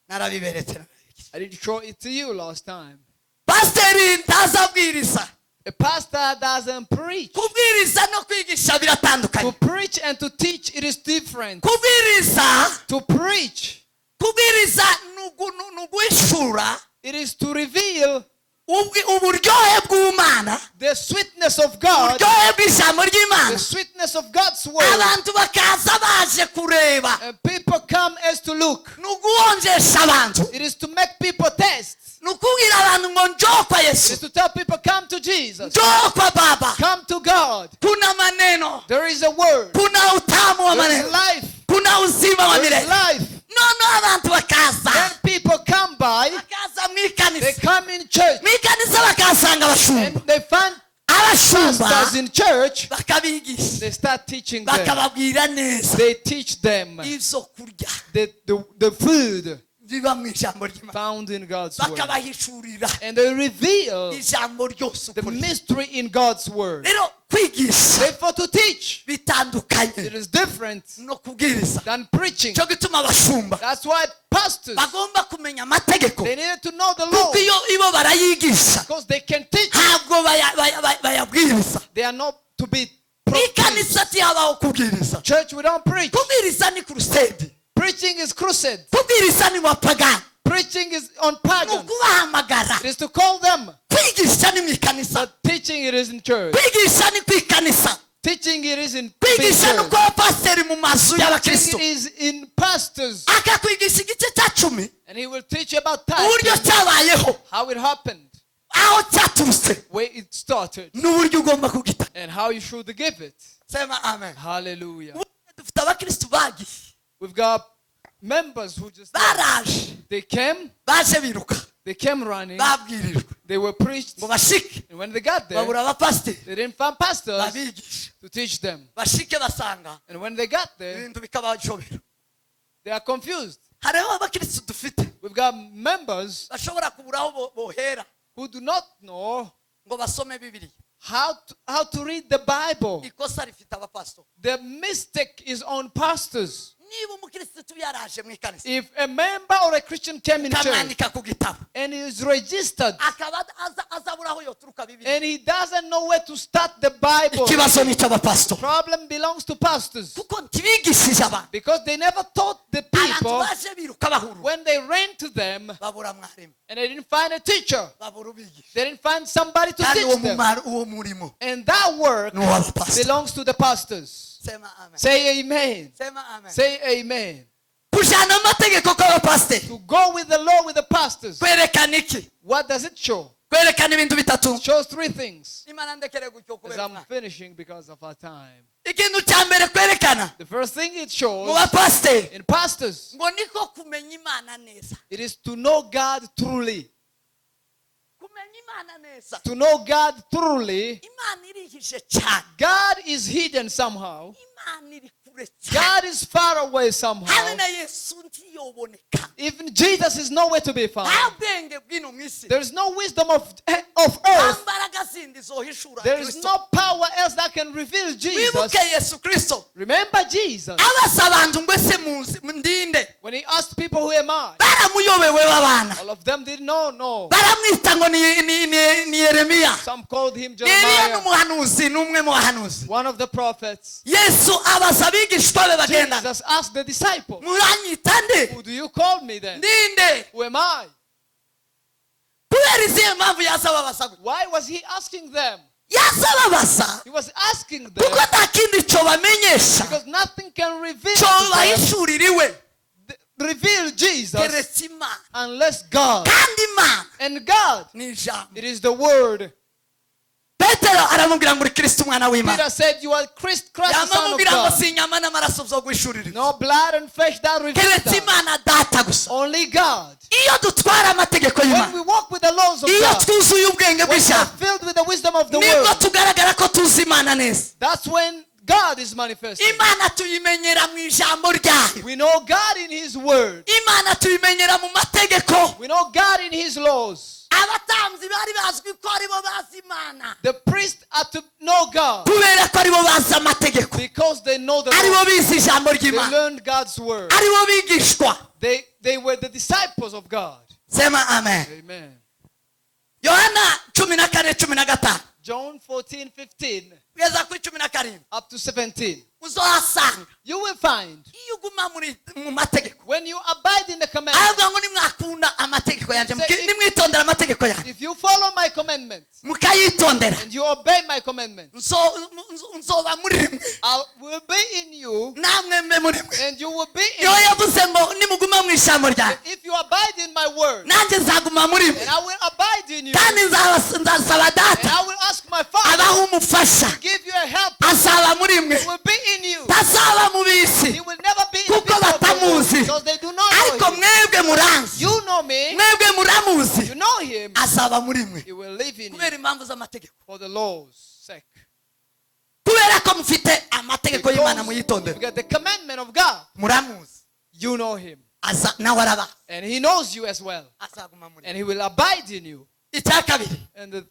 Narabiberetse, narabigisha. I didn't show it to you last time. Pasiteri ntazabwiriza. A pastor doesn't preach. Kubwiriza no kwigisha To biratandukanye. Preach and to teach, it is different. Kubwiriza, To preach, kubwiriza ni ni uguhishura it is to reveal uburyohe bw'Imana, the sweetness of God, uburyohe bw'ijambo ry'Imana, the sweetness of God's word. Abantu bakaza baje kureba. And people come as to look. Ni uguhonjesha abantu. It is to make people taste. Ni ukubwira abantu ngo njoo kwa It Yesu, is to tell people, "Come to Jesus. Njoo kwa Baba. Come to God." Kuna maneno, There is a word. Kuna utamu wa There is maneno, life. Kuna uzima wa There is milele. Life. Noneho abantu bakaza, Then people come by. Bakaza mu They ikanisa, come in church. Mu ikanisa bakahasanga abashumba. And they find Abashumba pastors in church. Bakabigisha, They start teaching them. Bakababwira neza They teach them ibyo kurya the food biba mu ijambo ry'Imana, found in God's word. Bakabahishurira And they reveal ijambo ryose the ukuri. Mystery in God's word. Rero kwigisha Therefore, to teach, bitandukanye it is different no kubwiriza. Than preaching. Cyo gituma abashumba That's why pastors, bagomba kumenya amategeko, they needed to know the law kuko iyo ibo barayigisha, because they can teach. Ntabwo bayabwiriza. They are not to be Ikanisa ntihabaho kubwiriza. Church, we don't preach. Kubwiriza ni crusade. Preaching is crusade. Kubwiriza ni wapagani. Preaching is on Ni pagans. ukubahamagara. It is to call them. Kwigisha ni mu ikanisa. But teaching, it is in church. Kwigisha ni ku ikanisa. Teaching it is in big Kwigisha ni church. ukuba pasiteri mu mazu Teaching y'abakristo, it is in pastors. Akakwigisha igice cya cumi, And he will teach you about uburyo tithing, cyabayeho, how it happened, aho cyaturutse, where it started, n'uburyo ugomba kugita. And how you should give it. Sema amen. Hallelujah. Ubu dufite abakristo bagiye, We've got members who just baraje, they came, baje biruka, they came running, babwirijwe they were preached, ngo bashike, and when they got there, babura abapasiteri they didn't find pastors babigisha. To teach them. Bashike basanga And when they got there, ibintu bikabajobera. They are confused. Hariho abakristo dufite We've got members bashobora kubura aho bo- bohera who do not know ngo basome Bibiliya. how to read the Bible. Ikosa rifite abapasitori. The mistake is on pastors. Niba umukristo yaraje mu ikanisa, If a member or a Christian came in church ukamwandika ku gitabo, and he is registered akaba aza- azabura aho yoturuka Bibiliya, and he doesn't know where to start the Bible, ikibazo ni icy'abapasitori, problem belongs to pastors kuko ntibigishije abantu. Because they never taught the Abantu people. baje biruka bahurura, When they ran to them babura mwarimu, and they didn't find a teacher, babura ubigisha. They didn't find somebody to Kandi uwo teach them. mumaro uwo murimo And that work ni uw'abapasitori. Belongs to the pastors. Sema amen. Say amen. Sema amen. Say amen. Kujana amategeko kw'abapasiteri To go with the law with the pastors. kwerekana iki? What does it show? Kwerekana ibintu bitatu. It shows three things. Imana ndekere gutyo As kubera I'm umwanya. Finishing because of our time. Ikintu cya mbere kwerekana The first thing it mu shows bapasiteri in pastors, ngo niko kumenya Imana neza. It is to know God truly. Kumenya Imana neza. To know God truly, Imana irihishe cyane. God is hidden somehow. Imana iri kure cyane. God is far away somehow. Habe na Yesu ntiyoboneka. Even Jesus is nowhere to be found. Nta bwenge bw'ino mu isi, There is no wisdom of nta earth. mbaraga zindi zohishura There is Kristo. No power else that can reveal Jesus. Wibuke Yesu Kristo Remember Jesus. abaza abantu ngo ese muzi ndinde? When he asked people, "Who am I?" Baramuyobewe b'abana. All of them didn't know. No. Baramwita ngo ni, ni, ni, ni Yeremiya. Some called him Ni Eliya, Jeremiah, n'umuhanuzi, ni umwe mu bahanuzi. One of the prophets. Yesu abaza abigishwa be bagendana, Jesus asked the disciples, muranyita nde? "Who do you call me then? Ndinde? Who am I?" Kubera izihe mpamvu yaza ababaza gutya? Why was he asking them? Yaza ababaza He was asking them kuko nta kindi cyo bamenyesha, because nothing can reveal cyo to them, bahishurira iwe, reveal Jesus keretse Imana. Unless God. Kandi Imana And God, ni ijambo. It is the word. Petero aramubwira ngo uri Kristo umwana w'Imana. Peter said, "You are Christ, the Son of Yamamubwira ngo God." si inyama n'amaraso byo guhishurira, No blood and flesh that reveal keretse that. Imana Data gusa. Only God. Iyo dutwara amategeko When y'Imana, we walk with the laws of iyo God, twuzuye ubwenge when we are bw'ijambo, filled with the wisdom of the nibwo world, tugaragara ko tuzi Imana neza. That's when God is manifested. Imana tuyimenyera mu ijambo ryayo. We know God in His word. Imana tuyimenyera mu mategeko. We know God in His laws. Abatambyi bari bazwi ko aribo bazi Imana, The priests are to know God kubera ko aribo bazi amategeko, because they know the aribo law. bize ijambo They ry'Imana, learned God's word. aribo bigishwa. They were the disciples of God. Sema amen. Amen. Yohana 14:15 John 14, 15 kugeza kuri 17, up to 17. Uzohasanga You will find iyo uguma muri mu mategeko, when you abide in the commandments, aravuga ngo nimwakunda amategeko yanjye, Say, nimwitondera amategeko yanjye, if you follow my commandments mukayitondera, and you obey my commandments, nzoba muri mwe, I will be in you namwe mbe muri mwe. And you will be in Niho me. Yavuze ngo nimuguma mu ijambo ryanjye, If you abide in my word, nanjye nzaguma muri mwe, and I will abide in you, kandi nzasaba and Data I will ask my Father abaha umufasha, to give you a help. Azaba muri mwe, He will be in you. tazaba mu bisi, He will never be in the kuko people of the world batamuzi. because they do not Ariko know him. mwebwe muranzi, You know me. Mwebwe muramuzi, You know him. Azaba muri mwe. He will live in you Kubera impamvu z'amategeko, for the law's sake. Kubera ko mufite amategeko y'Imana Because muyitondera, you got the commandment of God. Muramuzi, You know him. Aza nawe araba, And he knows you as well. Azaguma muri mwe. And he will abide in you. Icya kabiri, And the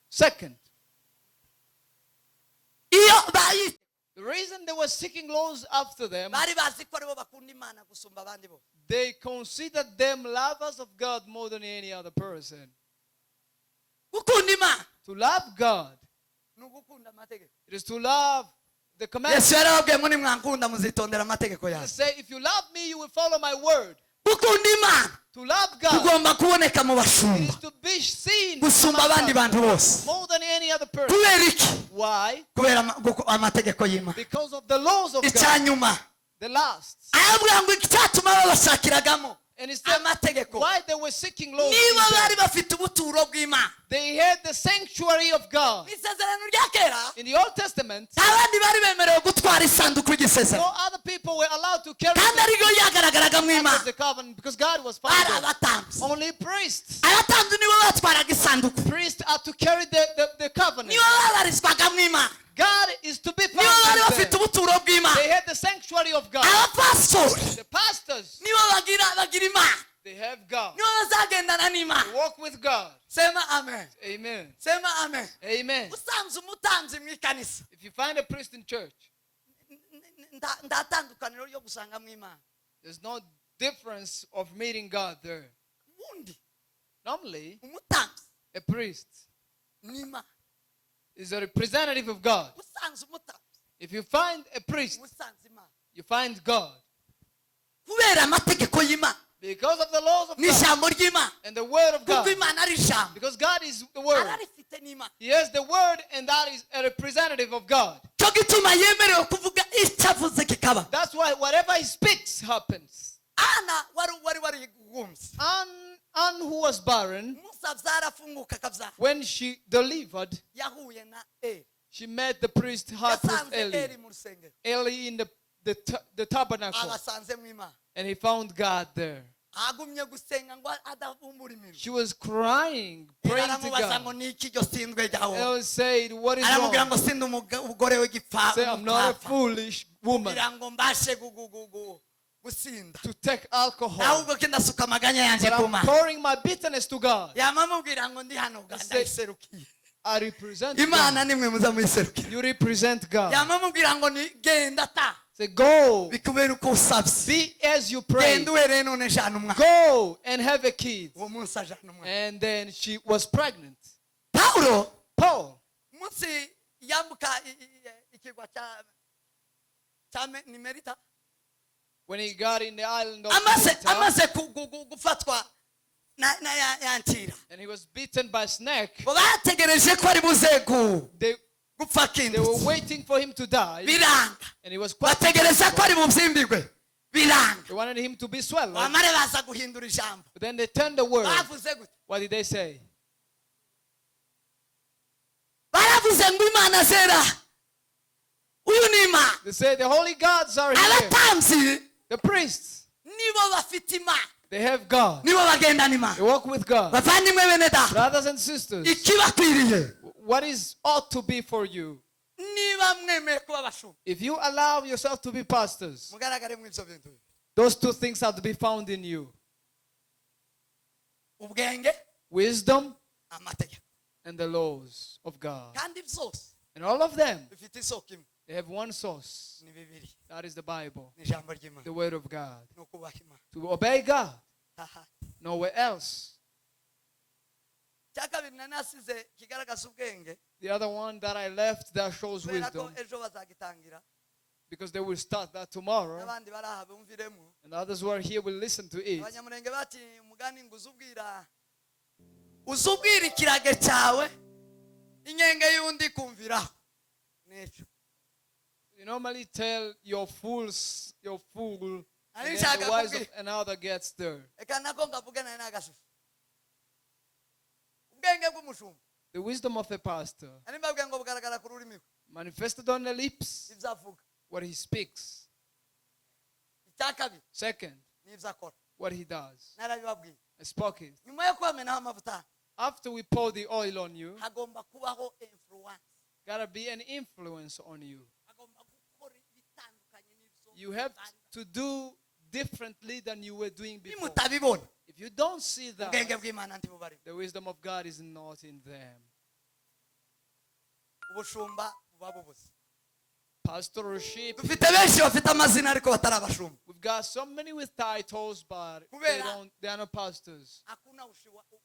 second, iyo bayi the reason they were seeking laws after them, bari bazi ko aribo bakunda Imana gusumba abandi bose. They considered them lovers of God more than any other person. Gukunda Imana To love God, ni ugukunda amategeko. It is to love the commandments. Yesu yarababwiye ngo nimwankunda muzitondera amategeko yanjye. Say, "If you love me, you will follow my word." Gukunda Imana To love God kugomba kuboneka mu bashumba is to be seen gusumba among abandi us bantu bose. more than any other person. Kubera iki? Why? Kubera amategeko y'Imana. Because of the laws of God. Icya nyuma, The last. aravuga ngo icyatuma babashakiragamo And it's the, amategeko, why they were seeking laws. niba in bari them. bafite ubuturo bw'Imana. They had the sanctuary of God. Mu isezerano rya kera, In the Old Testament, nta bandi bari bemerewe gutwara isanduku ry'isezerano, no other people were allowed to carry kandi the ariryo ryagaragaraga mu Ark Imana. of the Covenant because God was found Bari there. abatambyi. Only priests. Abatambyi nibo batwaraga isanduku. Priests are to carry the covenant. Nibo babarizwaga mu Imana. God is to be Nibo found bari in bafite them. ubuturo bw'Imana. They had the sanctuary of God. Abapasitori The pastors, nibo bagira Imana. they have God. Nibo bazagendana n'Imana. They walk with God. Sema amen. Amen. Sema amen. Amen. Usanze umutambyi mu ikanisa, If you find a priest in church, nta tandukaniro ryo gusanga mu Imana. There's no difference of meeting God there. Ubundi Normally, umutambyi a priest n'Imana. Is a representative of God. Usanze umutambyi, If you find a priest, usanze Imana, you find God. Kubera amategeko y'Imana Because of the laws of God n'ijambo ry'Imana, and the word of kuko God. Imana ari ijambo. Because God is the word. Ararifite n'Imana. He has the word, and that is a representative of God. Cyo gituma yemerewe kuvuga icyo avuze kikaba. That's why whatever he speaks happens. Ana wari warigumbye, Anne, who was barren, umunsi abyara afunguka akabyara, when she delivered, yahuye na Eli. She met the priest, high priest Yasanze Eli. Eli mu rusengero. Eli in the tabernacle. Abasanze mu Imana. And he found God there. Agumye gusenga ngo adabumbura iminwa. She was crying, praying to Aramubaza ngo God. ni iki iryo sindwe ryawe? Eli said, "What is Aramubwira wrong?" ngo sindi umugore w'igipfa Say, "I'm not a umupfapfa, foolish woman kugira ngo mbashe gusinda, to take alcohol. Ahubwo ko ndasuka amaganya yanjye But ku I'm Mana." pouring my bitterness to God." Yamamubwira ngo ndi hano ga Say- ndayiserukiye. I represent Imana God. nimwe muza muyiserukira. You represent God. Yamamubwira ngo ni genda ta, Say, "Go. bikubera uko usabye. Be as you pray. Genda uhereye none jana umwana." Go and have a kid." Uwo munsi ajana umwana. And then she was pregnant. Pawulo, Paul, umunsi yambuka ikirwa cya ni Merita, when he got in the island of amaze Melita, amaze gufatwa na ya ntira, and he was bitten by snake, ngo bategereje ko ari buze gupfa they were akindutse, waiting for him to die, biranga. And he was quite. Bategereza ko ari bubyimbirwe, biranga. They wanted him to be swallowed. Bamare baza guhindura ijambo. But then they turned the word. Bavuze gute? What did they say? Baravuze ngo Imana zera, uyu ni Imana. They said the holy gods are here. Abatambyi The priests, nibo bafite Imana, they have God. nibo bagendana Imana. They walk with God. Bavandimwe bene data, Brothers and sisters, ikibakwiriye, what is ought to be for you? Niba mwemeye kuba abashumba, If you allow yourself to be pastors, mugaragare mu ibyo bintu bibiri. Those two things are to be found in you: Ubwenge, wisdom amategeko, and the laws of God. Kandi byose And all of them, bifite isoko imwe. They have one source. Ni bibiri. That is the Bible, Ni ijambo ry'Imana, the Word of God. Ni ukubaha Imana. To obey God, Aha. nowhere else. Icya kabiri nari nasize kigaragaza ubwenge, The other one that I left that shows kubera ko wisdom, ejo bazagitangira, because they will start that tomorrow, n'abandi bari aha bumviremo. And others who are here will listen to it. Abanyamurenge bati umugani ngo uzubwira uzubwira ikirage cyawe inyenge y'undi kumviraho nicyo. You normally tell your fools, your fool, Ari and then nshaka the wise of kubwira. Another gets there. Reka nako ngavuge nawe nagasize ubwenge bw'umushumba. The wisdom of a pastor Nari mbabwiye ngo bugaragara ku rurimi rwe, manifested on the lips, ibyo avuga. What he speaks. Icya kabiri, Second, n'ibyo akora. What he does. Narabibabwiye. I spoke it. Nyuma yo kubamenaho amavuta, After we pour the oil on you, hagomba kubaho influence. Gotta be an influence on you. Agomba gukora ibitandukanye n'ibyo You have bari. To do differently than you were doing before. Nimutabibona, If you don't see that, ubwenge bw'Imana ntibubarimo. The wisdom of God is not in them. Ubushumba buba bubuze. Pastorship, Dufite benshi bafite amazina ariko batari abashumba. We've got so many with titles, but they Kubera- don't, they are not pastors. Hakuna ushawishi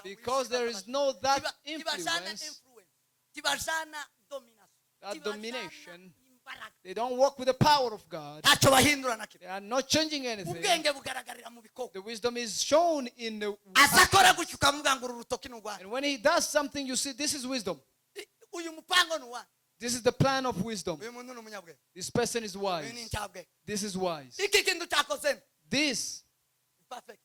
Because there is no that Tibajana influence, influence, tibajana domination, that tibajana domination. imbaraga. imbaraga. They don't walk with the power of God. Ntacyo bahindura na kimwe. They are not changing anything. Ubwenge bugaragarira mu bikorwa. The wisdom is shown in the. Aza akora gutya ukamubwira ngo uru rutoki ni urwanjye. And when he does something, you see this is wisdom. Uyu mupango ni uwanjye. This is the plan of wisdom. Uyu muntu ni umunyabwenge. This person is Uyu ni wise. incabwenge. This is wise. Iki kintu cyakoze This, perfect.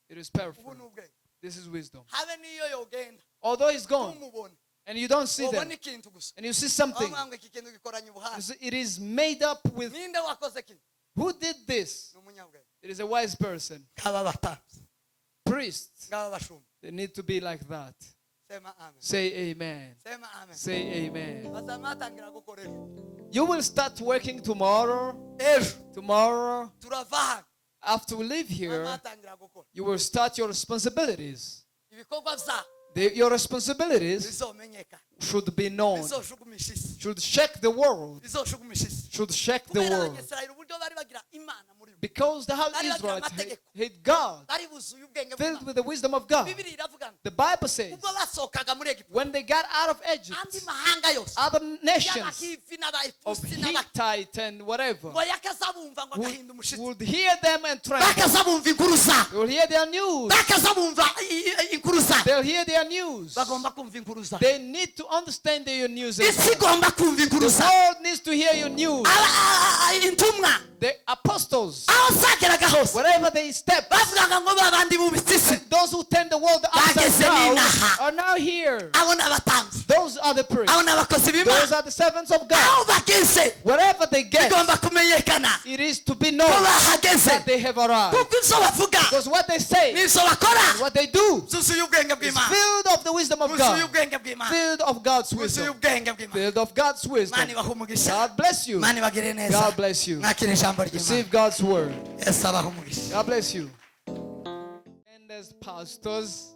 it is Ubu perfect. ni ubwenge. This is wisdom. Habe n'iyo yogenda Although he's gone, ntumubone, and you don't see ubona them, ikintu gusa, and you see something, aho ngo iki kintu gikoranye you ubuhanga. see it is made up with Ninde wakoze kino? Who did this? Ni umunyabwenge. It is a wise person. Ngaba batambyi, Priests, ngaba bashumba. They need to be like that. Sema amen. Say amen. Sema amen. Say amen. Bazaba batangira gukora ejo. You will start working tomorrow. Ejo Tomorrow, turava hano, after we leave here, batangira gukora you will start your responsibilities. Ibikorwa byabo Your responsibilities bizomenyekana, should be known, bizoshugumisha isi, should shake the world, bizoshugumisha isi, should shake the kubera world. Abanyesirayeli uburyo bari bagira Imana muri bo, Because the how Bari bagira Israelites amategeko. Hate God, Bari buzuye ubwenge filled bw'Imana. With the wisdom of God. Bibiri iravuga ngo The Bible says, ubwo basohokaga muri Egiputa, when they got out of andi Egypt, mahanga yose other nations y'Abahivi of n'Abaefusi n'Aba Hittite and whatever ngo yakaza bumva ngo agahinda umushitsi, would hear them and tremble. Bakaza bumva inkuru zabo, They will hear their news. Bakaza bumva inkuru zabo. They'll hear their news. Bagomba kumva inkuru zabo. They need to understand their news as Isi well. igomba kumva inkuru The zabo. world needs to hear your news. Intumwa, The apostles, aho zageraga hose, wherever they step, bavugaga ngo babandi bubitse isi those who turn the world upside bageze down n'inaha. Are now here. Abo ni abatambyi, Those are the priests. Abo ni abakozi Those b'Imana. are the servants of God. Aho bageze Wherever they get, bigomba kumenyekana it is to be ko known bahageze, that they have arrived. Kuko ibyo bavuga Because what they say, n'ibyo bakora what they do, byuzuye ubwenge is bw'Imana. Filled of the wisdom of Bwuzuye God. Ubwenge bw'Imana. Filled of God's Bwuzuye wisdom. Ubwenge bw'Imana. Filled of God's Imana wisdom. ibahe umugisha. God bless you. Imana ibagire neza. God bless you. Mwakire ijambo ry'Imana. Receive God's word. Yesu abahe umugisha. God bless you. And as pastors,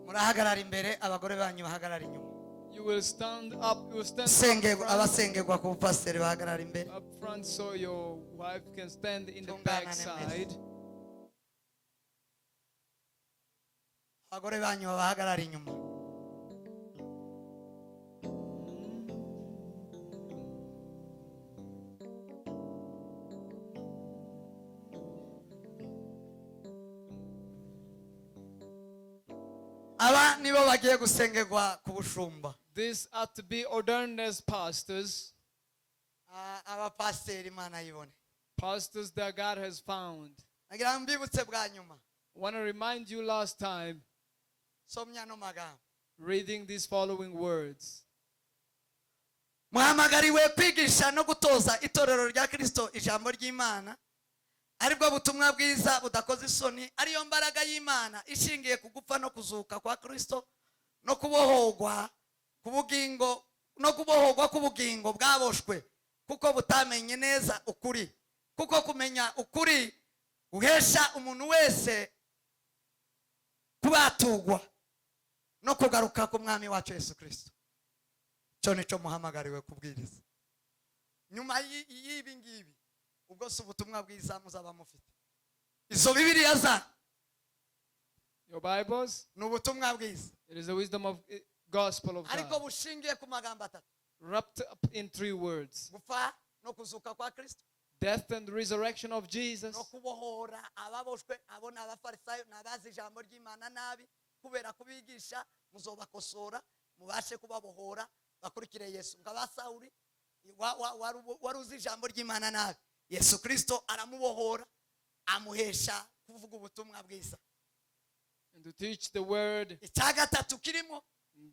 Murahagarara imbere, abagore banyu bahagarara inyuma. You will stand up. You will stand Sengerwa, abasengerwa ku bupasiteri bahagarara imbere. Up front so your wife can stand in the Tungana back nemeza. Side. Abagore banyu babahagarara inyuma. Aba nibo bagiye gusengerwa ku bushumba. These are to be ordained as pastors, Ah, abapasiteri Imana yibone. Pastors that God has found. Nagira ngo mbibutse bwa nyuma. I want to remind you last time, Somya ano magambo. Reading these following words. Muhamagariwe kwigisha no gutoza itorero rya Kirisito ijambo ry'Imana, aribwo butumwa bwiza budakoze isoni, ariyo mbaraga y'Imana ishingiye ku gupfa no kuzuka kwa Kirisito no kubohorwa ku bugingo no kubohorwa k'ubugingo bwaboshwe kuko butamenye neza ukuri, kuko kumenya ukuri guhesha umuntu wese kubatugwa no kugaruka k'Umwami wacu Yesu Kirisito. Cyo nicyo muhamagariwe kubwiriza. Nyuma y'ibi ngibi, ubwo si ubutumwa bwiza muzaba mufite izo Bibiliya za Your Bibles, ni ubutumwa bwiza, it is the wisdom of gospel of ariko God, bushingiye ku magambo atatu: wrapped up in three words: gupfa no kuzuka kwa Kristo, death and resurrection of Jesus, no kubohora ababoshwe. Abo ni Abafarisayo, ni abazi ijambo ry'Imana nabi kubera kubigisha. Muzobakosora mubashe kubabohora bakurikire Yesu, nka ba Sawuli wari uzi ijambo ry'Imana nabi, Yesu Kirisito aramubohora amuhesha kuvuga ubutumwa bwiza. And to teach the word. Icya gatatu kirimo,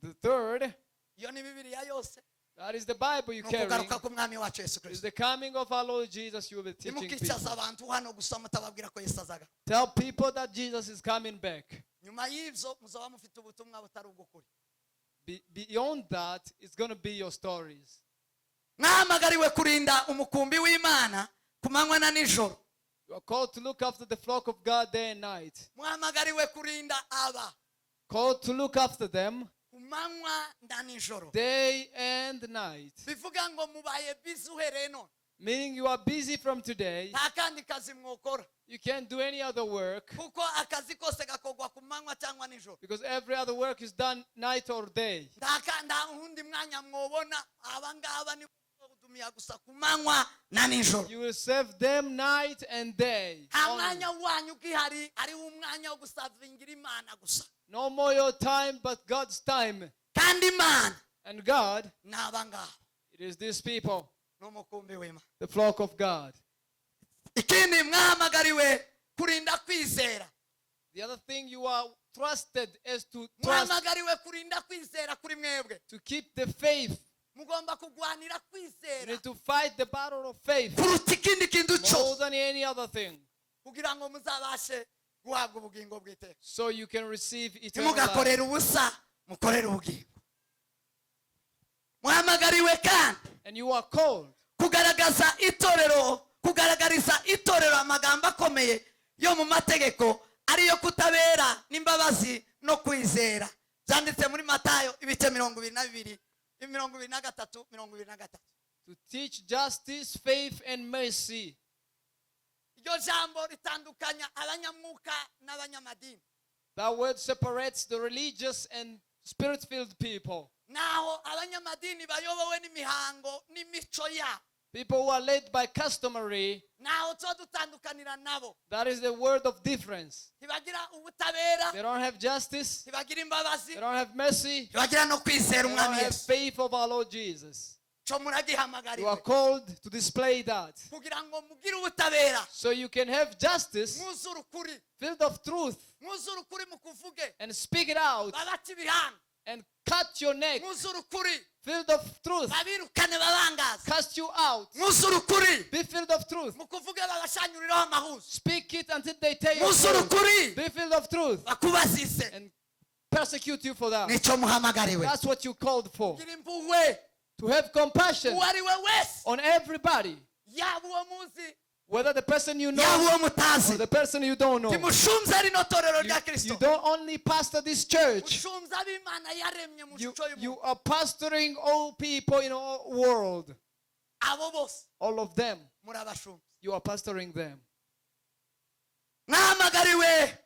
The third, iyo ni Bibiliya yose, that is the Bible you ni carry, ukugaruka k'Umwami wacu Yesu is Kirisito. The coming of our Lord Jesus. You will be teaching people. Ntimukicaza abantu hano gusa mutababwira ko Yesu azaga. Tell people that Jesus is coming back. Nyuma y'ibyo muzaba mufite ubutumwa butari ubw'ukuri. Beyond that, it's going to be your stories. Mwahamagariwe kurinda umukumbi w'Imana ku manywa na nijoro. You are called to look after the flock of God day and night. Muhamagariwe kurinda aba Called to look after them ku Ku manywa na nijoro. Day and night. Bivuga ngo mubaye busy uhereye none. Meaning you are busy from today. Nta kandi kazi mwokora. You can't do any other work Kuko akazi kose gakorwa ku manywa cyangwa nijoro. Because every other work is done night or day. Nta wundi mwanya mwobona. Aba ngaba ni kudumiya gusa ku manywa na nijoro. You will serve them night and day Nta only. mwanya wanyu ugihari, ariwo umwanya wo guservingira Imana gusa. No more your time, but God's time. Kandi Imana And God, ni aba ngaba. It is these people, Ni umukumbi w'Imana. The flock of God. Ikindi mwahamagariwe kurinda kwizera. The other thing you are trusted is to trust, Muhamagariwe kurinda kwizera kuri mwebwe. To keep the faith. Mugomba kugwanira You kwizera need to fight the battle of faith kuruta ikindi kintu more cyose than any other thing, kugira ngo muzabashe guhabwa ubugingo bw'iteka. So you can receive eternal life. Ntimugakorere ubusa, mukorere ubugingo. Muhamagariwe kandi And you are called kugaragaza itorero, kugaragariza itorero amagambo akomeye yo mu mategeko, ariyo kutabera n'imbabazi no kwizera, byanditse muri Matayo ibice 22, 23, 23. To teach justice, faith, and mercy. Iryo jambo ritandukanya abanyamwuka n'abanyamadini. That word separates the religious and spirit filled people. Naho abanyamadini bayobowe n'imihango n'imico yabo. People who are led by customary, Naho tuba dutandukanira nabo. That is the word of difference. Ntibagira ubutabera. They don't have justice, Ntibagira imbabazi. They don't have mercy, Ntibagira no kwizera they don't Umwami have Yesu. Faith of our Lord Jesus. Cyo You are muragihamagariwe called to display that. Kugira ngo mugire ubutabera. So you can have justice Mwuzure ukuri. Filled of truth Mwuzure ukuri mukuvuge. And speak it out Babace ibihanga. And cut your neck. Mwuzure ukuri. Filled of truth, Babirukane babangaza. Cast you out. Mwuzure ukuri. Be filled of truth. Mukuvuge babashanyuriraho amahuzu. Speak it until they tear your Mwuzure clothes. ukuri. Be filled of truth Bakubazise. And persecute you for that. Nicyo muhamagariwe. That's what you called for. Gira impuhwe. To have compassion Uwo ari we wese. On everybody, Yaba uwo muzi. Whether the person you Yaba know uwo mutazi. Or the person you don't know. Ntimushumbye rino torero You, rya Kristo. You don't only pastor this church, Ushumbye ab'Imana yaremye mu you, shusho y'umuntu. You are pastoring all people in all world. Abo bose All of them. Murabashumbye. You are pastoring them. Mwahamagariwe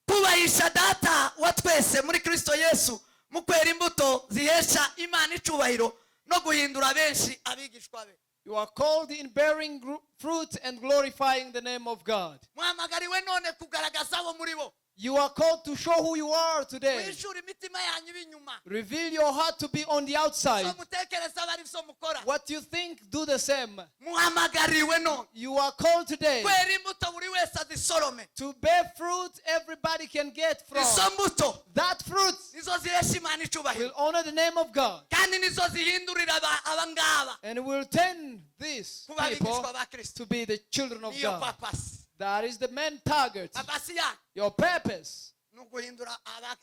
kubahisha Data wa twese muri Kristo Yesu mu kwera imbuto zihesha Imana icubahiro no guhindura benshi abigishwa be. You are called in bearing fruit and glorifying the name of God. Muhamagariwe none kugaragaza abo muri bo. You are called to show who you are today. Wishura imitima yanyu ib'inyuma. Reveal your heart to be on the outside. So mutekereza aba ari byo mukora. What you think, do the same. Muhamagariwe none You are called today kwera imbuto buri wese azisorome. To bear fruit everybody can get from. Izo mbuto That fruit nizo zihesha Imana icubahiro. Will honor the name of God Kandi nizo zihindurira aba ngaba and will turn these kuba people abigishwa ba Kristo. To be the children of Niyo God. purpose. That is the main target. Purpose yanyu Your purpose, ni uguhindura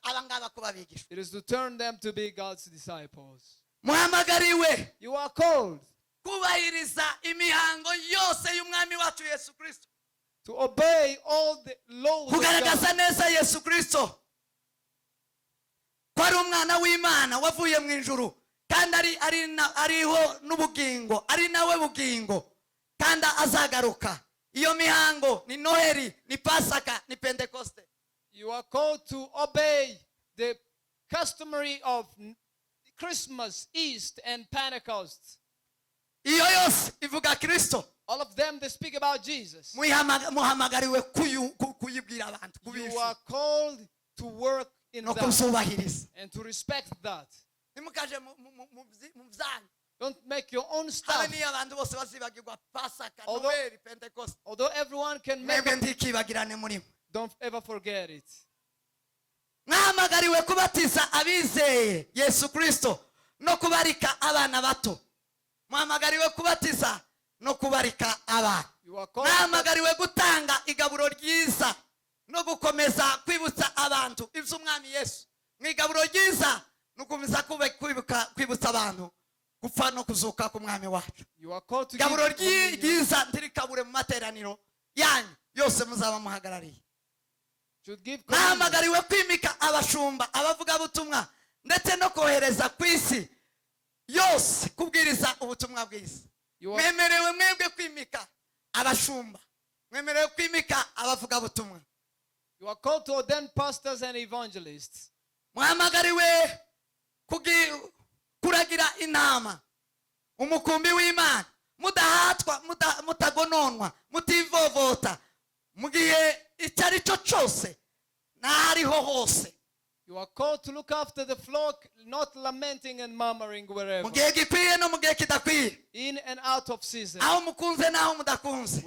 aba ngaba kuba abigishwa. It is to turn them to be God's disciples. Muhamagariwe You are called kubahiriza imihango yose y'Umwami wacu Yesu Kristo. To obey all the laws of God. Kugaragaza neza Yesu Kristo ko ari umwana w'Imana wavuye mu ijuru kandi ariho n'ubugingo, ari nawe bugingo kandi azagaruka. Iyo mihango ni Noheli, ni Pasaka, ni Pentekoste. You are called to obey the customary of Christmas, East, and Pentecost. Iyo yose ivuga Kristo. All of them, they speak about Jesus. Muhamagariwe kuyibwira abantu, You kubishyura are called to work in no that kuzubahiriza. And to respect that. Ntimukaje mu byanyu. Don't make your own Habe stuff. niyo abantu bose bazibagirwa Pasaka, Noheli, Pentekoste, Although everyone can make, mwebwe ntikibagirane muri mwe. Don't ever forget it. Mwahamagariwe kubatiza abizeye Yesu Kristo no kubarika abana bato. Muhamagariwe kubatiza no kubarika abana. You are called Mwahamagariwe gutanga igaburo ryiza no gukomeza kwibutsa abantu iby'Umwami Yesu. Mu igaburo ryiza ni ugukomeza kwibutsa abantu gupfa no kuzuka k'Umwami wacu. You are called to give Igaburo communion. Ryiza ntirikabure mu materaniro yanyu yose muzaba muhagarariye. Should give communion. Mwahamagariwe kwimika abashumba, abavugabutumwa, ndetse no kohereza ku isi yose kubwiriza ubutumwa bwiza. You are, Mwemerewe mwebwe kwimika abashumba, mwemerewe kwimika abavugabutumwa. You are called to ordain pastors and evangelists. Muhamagariwe kuragira intama, umukumbi w'Imana, mudahatwa, mutagononwa, mutivovota mu gihe icyo ari cyo cyose n'ahariho hose. You are called to look after the flock, not lamenting and murmuring wherever. Mu gihe gikwiye no mu gihe kidakwiye. In and out of season. Aho mukunze n'aho mudakunze.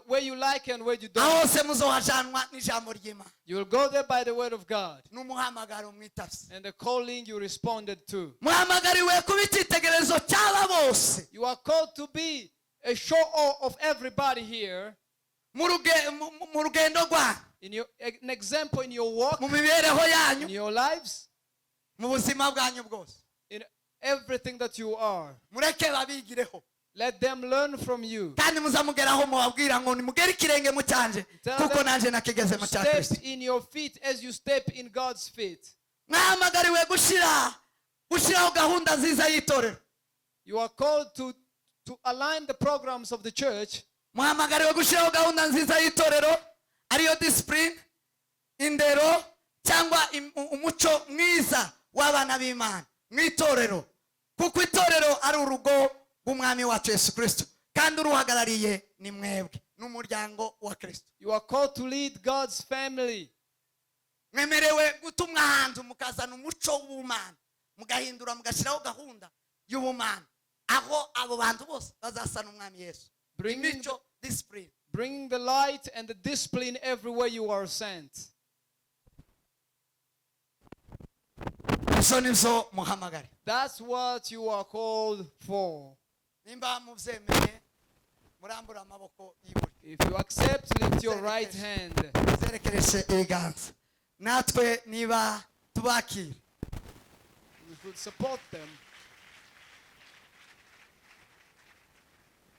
Where you like and where you Aho don't. hose muzohajanwa n'ijambo ry'Imana. You will go there by the word of God. N'umuhamagaro mwitavye. And the calling you responded to. Muhamagariwe kuba icyitegererezo cy'aba bose. You are called to be a show of everybody here. Mu rugendo rwanyu. An example in your walk, Mu mibereho yanyu. In your lives, Mu buzima bwanyu bwose. In everything that you are. Mureke babigireho. Let them learn from you. Kandi muzamugeraho mubabwira ngo nimugere ikirenge mu cyanje Tell kuko them nanjye nakigeze mu cya Kristo. step in your feet as you step in God's feet. Mwahamagariwe gushyiraho gahunda nziza y'itorero. You are called to align the programs of the church. Muhamagariwe gushyiraho gahunda nziza y'itorero, ariyo discipline, indero cyangwa umuco mwiza w'abana b'Imana mu itorero, kuko itorero ari urugo rw'Umwami wacu Yesu Kirisito, kandi uruhagarariye ni mwebwe n'umuryango wa Kirisito. You are called to lead God's family. Mwemerewe gutumwa ahantu mukazana umuco w'ubumana, mugahindura, mugashyiraho gahunda y'ubumana aho abo bantu bose bazasa n'Umwami Yesu. Imico, discipline. Bringing the light and the discipline everywhere you are sent. Izo nizo muhamagare. That's what you are called for. Nimba mubyemeye, murambura amaboko y'iburyo. If you accept, lift your right hand. Zerekereshe ibiganza natwe niba tubakira. We will support them.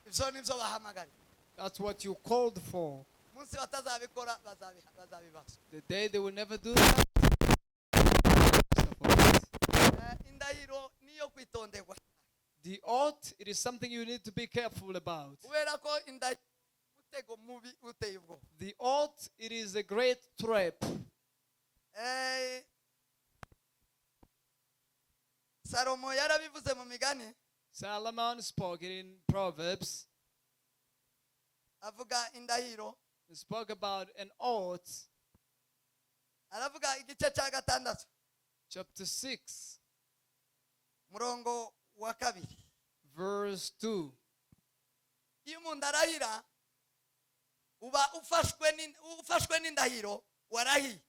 Ibyo nibyo bahamagare. That's what you called for. Umunsi batazabikora bazabibazwa. The day they will never do that, support it. Indahiro niyo kwitonderwa. The oath, it is something you need to be careful about. Kubera ko indahiro umutego mubi uteye ubwoba. The oath, it is a great trap. Salomo yarabivuze mu Migani. Solomon spoke it in Proverbs. Avuga indahiro. He spoke about an oath, Aravuga igice cya gatandatu, chapter 6, murongo wa kabiri. Verse 2. Iyo umuntu arahira, uba ufashwe n'indahiro warahiye,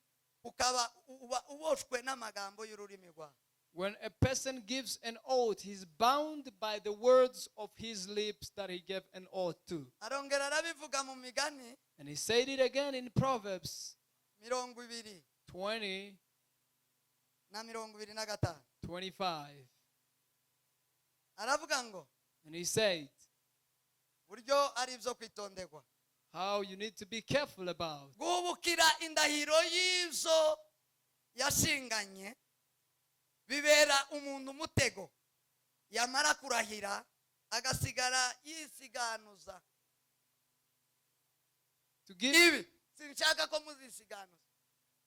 ukaba uba uboshwe n'amagambo y'ururimi rwawe. When a person gives an oath, he's bound by the words of his lips that he gave an oath to. Arongera arabivuga mu Migani And he said it again in Proverbs 20 20, na 25. 25. Aravuga ngo And he said buryo ari ibyo kwitonderwa how you need to be careful about. Guhubukira indahiro y'ibyo yashinganye bibera umuntu umutego, yamara kurahira agasigara yisiganuza. To give Ibi sinshaka ko muzisiganuza.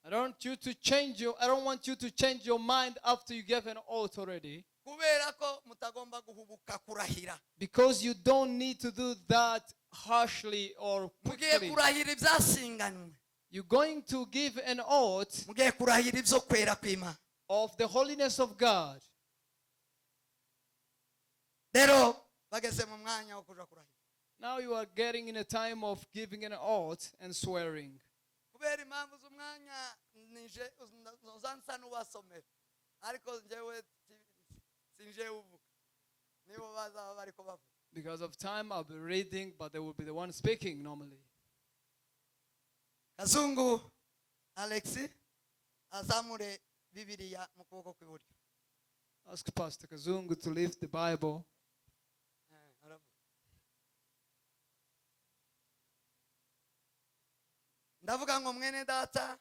I don't want you to change your mind after you gave an oath already. Kubera ko mutagomba guhubuka kurahira. Because you don't need to do that harshly or Mugiye quickly. kurahira ibyashinganywe. You're going to give an oath Mugiye kurahira ibyo kwera kw'Imana. Of the holiness of God. Rero bageze mu mwanya wo kuja kurahira. Now you are getting in a time of giving an oath and swearing. Kubera impamvu z'umwanya nije uza nsa n'ubasomera, ariko njyewe sinjewe uvuga, nibo bazaba bariko bavuga. Because of time, I'll be reading, but they will be the one speaking normally. Kazungu Alex azamure Bibiliya mu kuboko kw'iburyo. Ask Pastor Kazungu to lift the Bible. Aravuga. Ndavuga ngo mwene data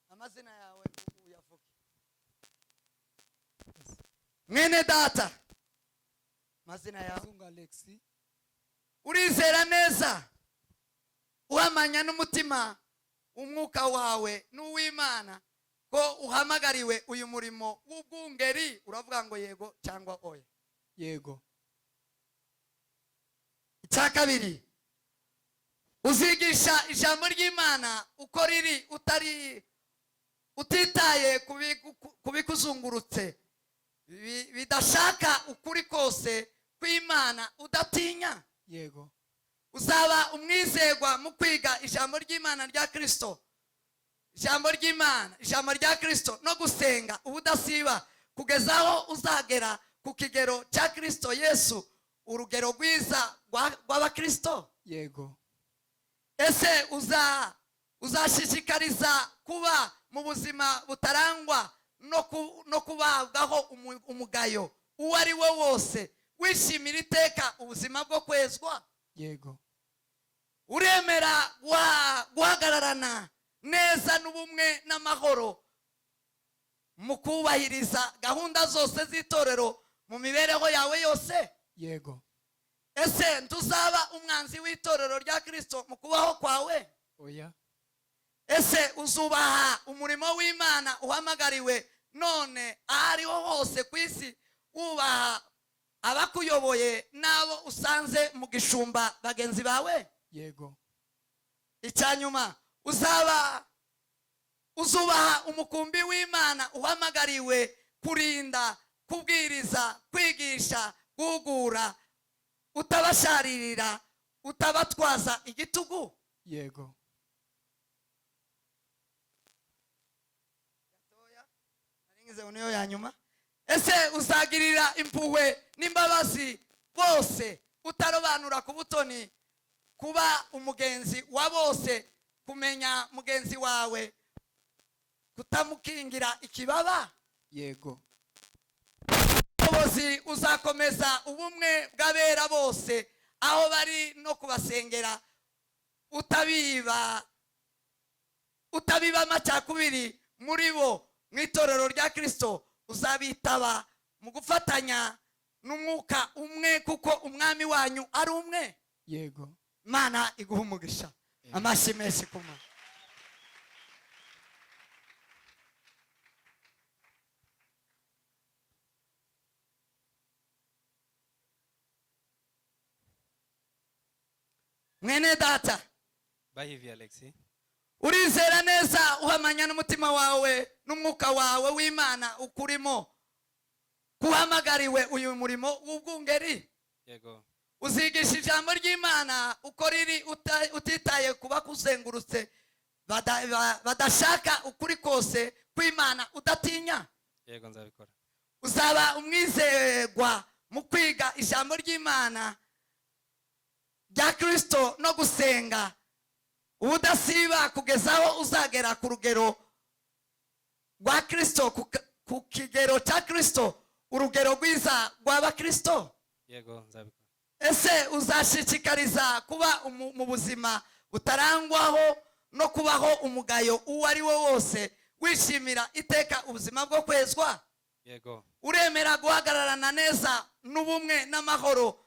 Amazina yawe uyavuge, mwene data, amazina yawe? Kazungu Alexi. Urizera neza uhamanya n'umutima umwuka wawe n'uw'Imana ko uhamagariwe uyu murimo w'ubwungeri? Uravuga ngo yego cyangwa oya. Yego. Icya kabiri, uzigisha ijambo ry'Imana uko riri, utari utitaye ku bikuzungurutse bidashaka ukuri kose kw'Imana, udatinya? Yego. Uzaba umwizerwa mu kwiga ijambo ry'Imana rya Kirisito, ijambo ry'Imana, ijambo rya Kirisito, no gusenga ubudasiba kugeza aho uzagera ku kigero cya Kirisito Yesu, urugero rwiza rw'abakirisito? Yego. Ese uzashishikariza kuba mu buzima butarangwa no kubabwaho umugayo uwo ari wo wose, wishimira iteka ubuzima bwo kwezwa? Yego. Uremera guhagararana neza n'ubumwe n'amahoro mu kubahiriza gahunda zose z'itorero mu mibereho yawe yose? Yego. Ese ntuzaba umwanzi w'itorero rya Kirisito mu kubaho kwawe? Oya. Ese uzubaha umurimo w'Imana uhamagariwe none aho ariho hose ku isi, wubaha abakuyoboye n'abo usanze mu gishumba bagenzi bawe? Yego. Icya nyuma, uzaba uzubaha umukumbi w'Imana uhamagariwe kurinda, kubwiriza, kwigisha, guhugura, utabasharirira, utabatwaza igitugu? Yego. Ngize ngo niyo ya nyuma. Ese uzagirira impuhwe n'imbabazi bose, utarobanura ku butoni, kuba umugenzi wa bose, kumenya mugenzi wawe, kutamukingira ikibaba? Yego. Umuyobozi, uzakomeza ubumwe bw'abera bose aho bari no kubasengera, utabiba amacakubiri muri bo mu itorero rya Kirisito? Uzabitaba mu gufatanya n'umwuka umwe, kuko umwami wanyu ari umwe? Yego. Imana iguha umugisha. Amashyi menshi ku Mana. Mwene data. Bahivi Alexi. Urizera neza uhamanya n'umutima wawe n'umwuka wawe w'Imana ukurimo kuhamagariwe uyu murimo w'ubwungeri? Yego. Uzigisha ijambo ry'Imana uko riri, utitaye ku bakuzengurutse badashaka ukuri kose kw'Imana, udatinya? Yego, nzabikora. Uzaba umwizerwa mu kwiga ijambo ry'Imana rya Kirisito no gusenga ubudasiba kugeza aho uzagera ku rugero rwa Kirisito, ku kigero cya Kirisito, urugero rwiza rw'abakirisito? Yego, nzabikora. Ese uzashishikariza kuba mu buzima butarangwaho no kubaho umugayo uwo ari wo wose, wishimira iteka ubuzima bwo kwezwa? Yego. Uremera guhagararana neza n'ubumwe n'amahoro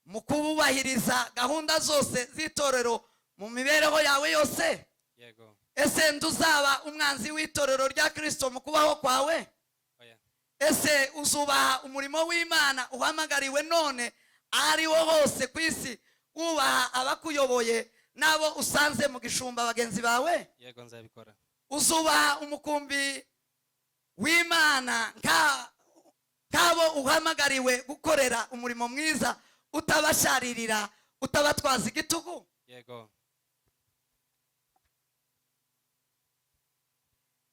mu kubahiriza gahunda zose z'itorero mu mibereho yawe yose? Yego. Ese ntuzaba umwanzi w'itorero rya Kirisito mu kubaho kwawe? Oya. Ese uzubaha umurimo w'Imana uhamagariwe none aho ariho hose ku isi, wubaha abakuyoboye n'abo usanze mu gishumba bagenzi bawe? Yego, nzabikora. Uzubaha umukumbi w'Imana nk'abo uhamagariwe gukorera umurimo mwiza, utabasharirira, utabatwaza igitugu? Yego.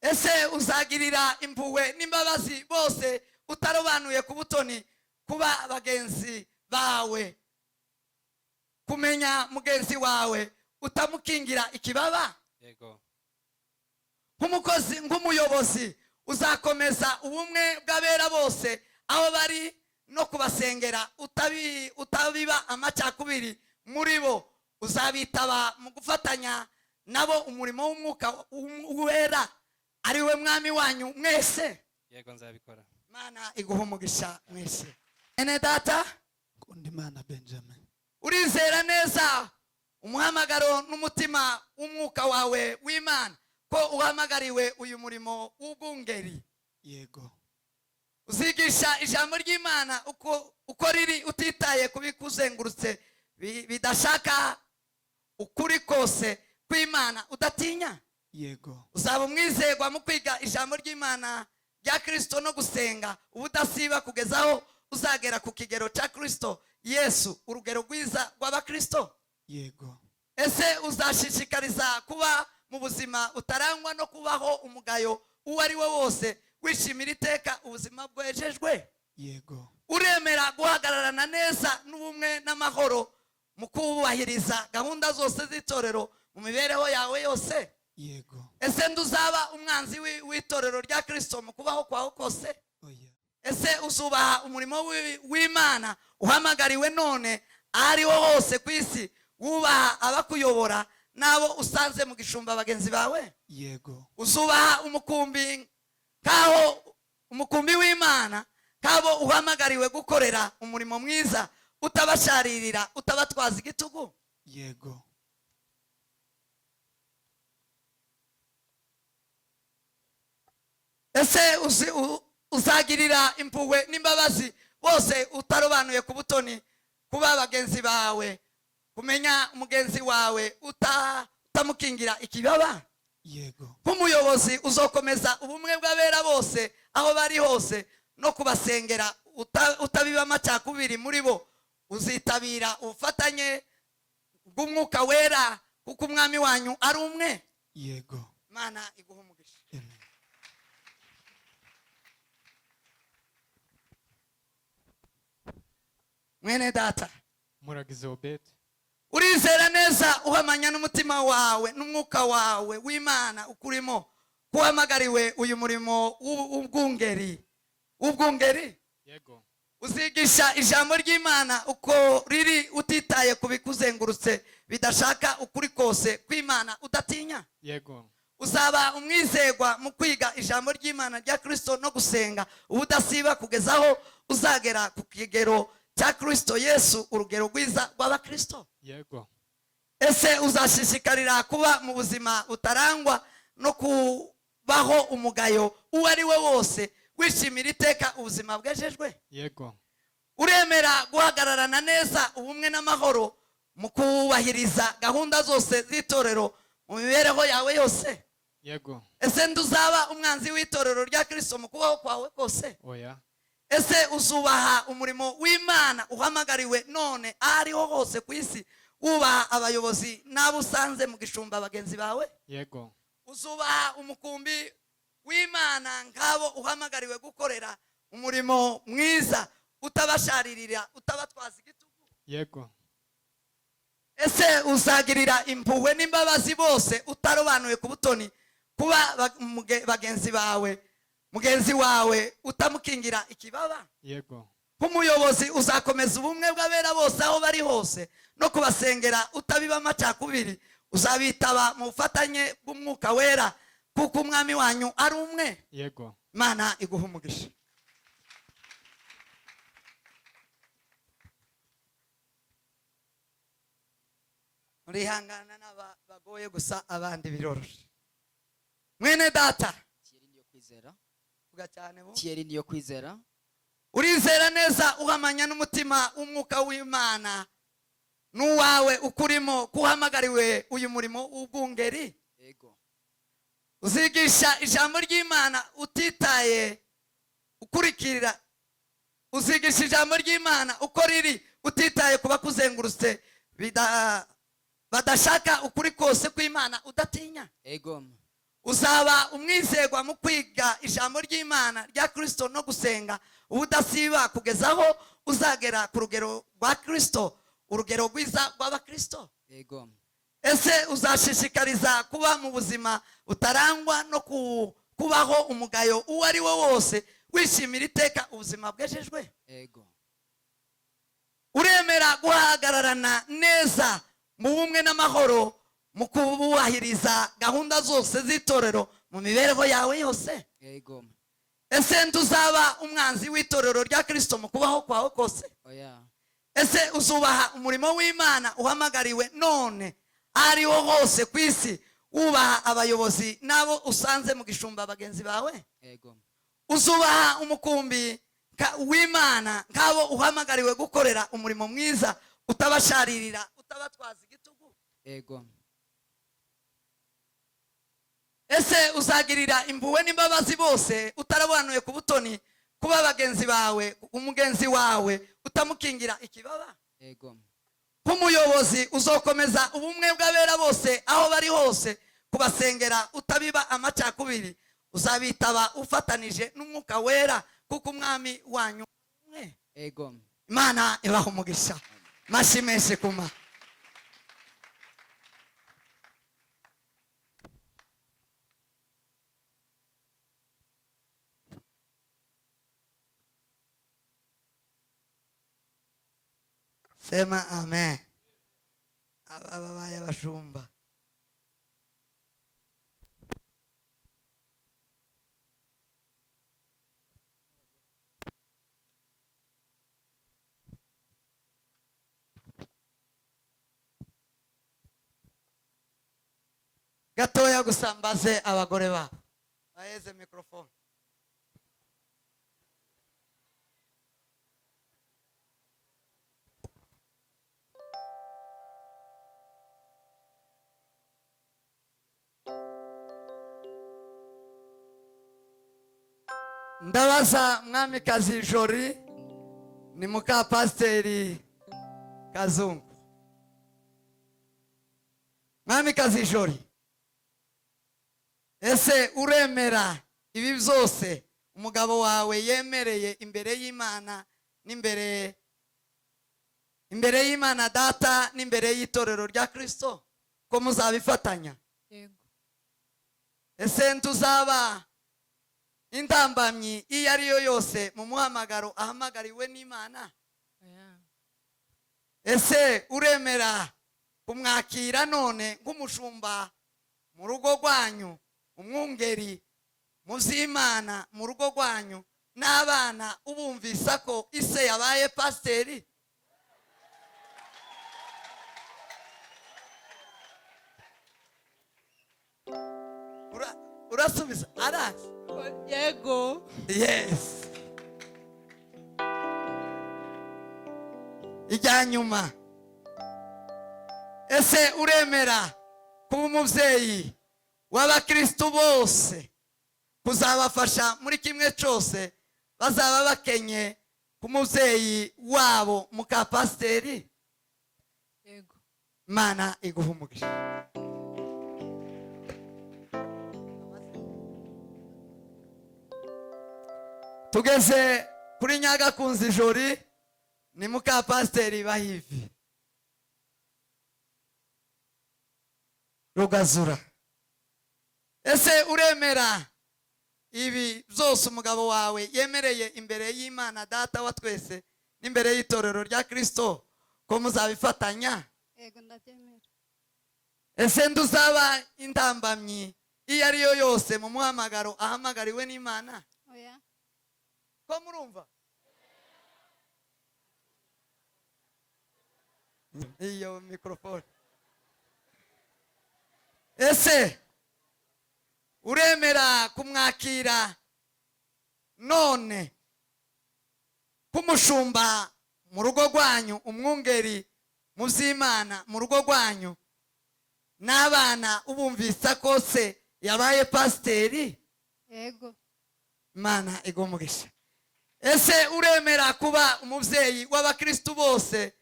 Ese uzagirira impuhwe n'imbabazi bose, utarobanuye ku butoni, kuba bagenzi bawe, kumenya mugenzi wawe, utamukingira ikibaba? Yego. Nk'umukozi, nk'umuyobozi, uzakomeza ubumwe bw'abera bose aho bari no kubasengera, utabiba amacakubiri muri bo? Uzabitaba mu gufatanya nabo umurimo w'umwuka wera Ari we mwami wanyu mwese? Yego, nzabikora. Imana iguha umugisha mwese. Ene data. Kundimana Benjamin. Urizera neza umuhamagaro n'umutima w'umwuka wawe w'Imana ko uhamagariwe uyu murimo w'ubwungeri? Yego. Uzigisha ijambo ry'Imana uko riri, utitaye ku bikuzengurutse bidashaka ukuri kose kw'Imana, udatinya? Yego. Uzaba umwizerwa mu kwiga ijambo ry'Imana rya Kristo no gusenga ubudasiba kugeza aho uzagera ku kigero cya Kristo Yesu, urugero rwiza rw'abakristo? Yego. Ese uzashishikariza kuba mu buzima utarangwa no kubaho umugayo uwo ari we wose, wishimira iteka ubuzima bwejejwe? Yego. Uremera guhagararana neza n'ubumwe n'amahoro mu kubahiriza gahunda zose z'itorero mu mibereho yawe yose? Yego. Ese nduzaba umwanzi w'itorero rya Kristo mu kubaho kwawe kose? Oya. Ese uzubaha umurimo w'Imana uhamagariwe none aho ariho hose ku isi, wubaha abakuyobora n'abo usanze mu gishumba bagenzi bawe? Yego. Uzubaha umukumbi kaho umukumbi w'Imana kabo uhamagariwe gukorera umurimo mwiza, utabasharirira, utabatwaza igitugu? Yego. Ese uzagirira impuhwe n'imbabazi bose utarobanuye ku butoni, kuba bagenzi bawe, kumenya mugenzi wawe utamukingira ikibaba? Yego. Nk'umuyobozi uzokomeza ubumwe bw'abera bose aho bari hose no kubasengera utabiba amacakubiri muri bo. Uzitabira ubufatanye bw'umwuka wera kuko umwami wanyu ari umwe? Yego. Imana iguhe umugisha. Amen. Mwene data. Muragize Obed. Urizera neza uhamanya n'umutima wawe n'umwuka wawe w'Imana ukurimo ko uhamagariwe uyu murimo w'ubwungeri? Yego. Uzigisha ijambo ry'Imana uko riri, utitaye ku bikuzengurutse bidashaka ukuri kose kw'Imana, udatinya? Yego. Uzaba umwizerwa mu kwiga ijambo ry'Imana rya Kristo no gusenga ubudasiba kugeza aho uzagera ku kigero cya Kristo Yesu, urugero rwiza rw'abakristo? Yego. Ese uzashishikarira kuba mu buzima butarangwa no kubaho umugayo uwo ari we wose, wishimira iteka ubuzima bwejejwe? Yego. Uremera guhagararana neza ubumwe n'amahoro mu kubahiriza gahunda zose z'itorero mu mibereho yawe yose? Yego. Ese nduzaba umwanzi w'itorero rya Kristo mu kubaho kwawe kose? Oya. Ese uzubaha umurimo w'Imana uhamagariwe none aho ariho hose ku isi, wubaha abayobozi n'abo usanze mu gishumba bagenzi bawe? Yego. Uzubaha umukumbi w'Imana nk'abo uhamagariwe gukorera umurimo mwiza, utabasharirira, utabatwaza igitugu? Yego. Ese uzagirira impuhwe n'imbabazi bose utarobanuye ku butoni, kuba bagenzi bawe, mugenzi wawe utamukingira ikibaba? Yego. Nk'umuyobozi uzakomeza ubumwe bw'abera bose aho bari hose no kubasengera utabiba amacakubiri. Uzabitaba mu bufatanye bw'umwuka wera kuko umwami wanyu ari umwe? Yego. Imana iguha umugisha. Murihangana n'aba bagoye gusa, abandi biroroshe. Mwene data. Thierry niyo kwizera. Vuga cyane bu. Thierry niyo kwizera. Urizera neza uhamanya n'umutima w'umwuka w'Imana n'uwawe ukurimo ko uhamagariwe uyu murimo w'ubwungeri? Yego. Uzigisha ijambo ry'Imana utitaye ukurikira, uzigisha ijambo ry'Imana uko riri, utitaye ku bakuzengurutse badashaka ukuri kose kw'Imana, udatinya? Yego. Uzaba umwizerwa mu kwiga ijambo ry'Imana rya Kristo no gusenga ubudasiba kugeza aho uzagera ku rugero rwa Kristo, urugero rwiza rw'abakristo? Yego. Ese uzashishikariza kuba mu buzima butarangwa no kubaho umugayo uwo ari wo wose, wishimira iteka ubuzima bwejejwe? Yego. Uremera guhagararana neza mu bumwe n'amahoro mu kubahiriza gahunda zose z'itorero Mu mibereho yawe yose? Yego. Ese ntuzaba umwanzi w'itorero rya Kristo mu kubaho kwawe kose? Oya. Ese uzubaha umurimo w'Imana uhamagariwe none ariwo hose ku isi, wubaha abayobozi n'abo usanze mu gishumba bagenzi bawe? Yego. Uzubaha umukumbi w'Imana nk'abo uhamagariwe gukorera umurimo mwiza, utabasharirira, utabatwaza igitugu? Yego. Ese uzagirira impuhwe n'imbabazi bose utarabanuye ku butoni, kuba bagenzi bawe, umugenzi wawe utamukingira ikibaba? Yego. Nk'umuyobozi uzokomeza ubumwe bw'abera bose aho bari hose, kubasengera utabiba amacakubiri, uzabitaba ufatanije n'Umwuka Wera, kuko Umwami wanyu umwe? Yego. Imana ibaha umugisha. Mashi menshi kuma. Sema amen. Aba babaye abashumba. Gatoya gusa mbaze abagore babo baheze microphone. Ndabaza Mwamikazi Jori ni muka Pasiteri Kazungu. Mwamikazi Jori, ese uremera ibi byose umugabo wawe yemereye imbere y'Imana n'imbere imbere y'Imana Data n'imbere y'itorero rya Kristo ko muzabifatanya? Yego. Ese ntuzaba intambamyi iyo ari yo yose mu muhamagaro ahamagariwe n'Imana? Oya. Ese uremera kumwakira none nk'umushumba mu rugo rwanyu, umwungeri mu by'Imana mu rugo rwanyu, n'abana ubumvisa ko ise yabaye pasiteri? Urasubiza arazi? Yego. Yes. Ijya nyuma, ese uremera kuba umubyeyi w'abakristu bose, kuzabafasha muri kimwe cyose bazaba bakenye ku mubyeyi wabo muka pasiteri? Yego. Imana iguha umugisha. Tugeze kuri Nyagakunzi Jori ni muka Pasiteri Bahivi Rugazura. Ese uremera ibi byose umugabo wawe yemereye imbere y'Imana Data wa twese n'imbere y'itorero rya Kristo ko muzabifatanya? Yego, ndabyemera. Ese nduzaba intambamyi iyo ari yo yose mu muhamagaro ahamagariwe n'Imana? Oya. Ko murumva iyo microphone? Ese uremera kumwakira none kumushumba mu rugo rwanyu, umwungeri mu by'Imana mu rugo rwanyu, n'abana ubumvisa kose yabaye pasiteri? Yego. Imana iguhe umugisha. Ese uremera kuba umubyeyi w'abakristu bose,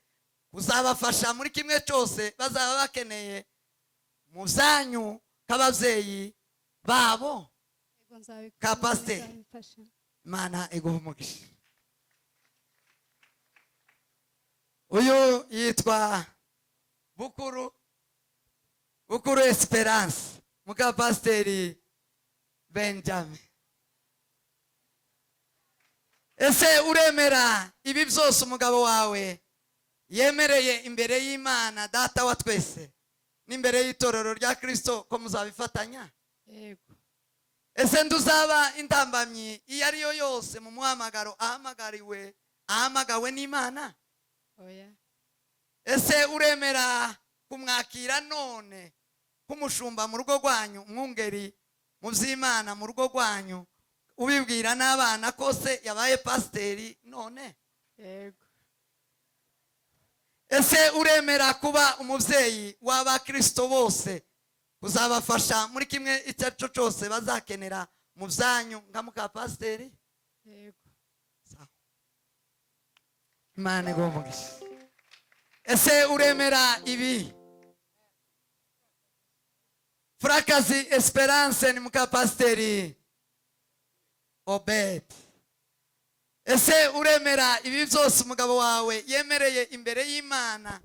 kuzabafasha muri kimwe cyose bazaba bakeneye mu byanyu k'ababyeyi babo? Yego, nzabikora. Ka pasiteri. Nzabifasha. Imana iguhe umugisha. Uyu yitwa Bukuru Esperance, muka Pasiteri Benjamin. Ese uremera ibi byose umugabo wawe yemereye imbere y'Imana Data wa twese n'imbere y'itorero rya Kristo ko muzabifatanya? Yego. Ese nduzaba intambamyi iyo ari yo yose mu muhamagaro ahamagariwe, ahamagawe n'Imana? Oya. Ese uremera kumwakira none k'umushumba mu rugo rwanyu, umwungeri mu by'Imana mu rugo rwanyu, ubibwira n'abana ko se yabaye pasiteri none? Yego. Ese uremera kuba umubyeyi w'abakristo bose, kuzabafasha muri kimwe icyo ari cyo cyose bazakenera mu byanyu nka muka pasiteri? Yego. Sawa. Imana iguhe umugisha. Ese uremera ibi? Frakazi Esperance ni muka pasiteri Obed. Ese uremera ibi byose umugabo wawe yemereye imbere y'Imana,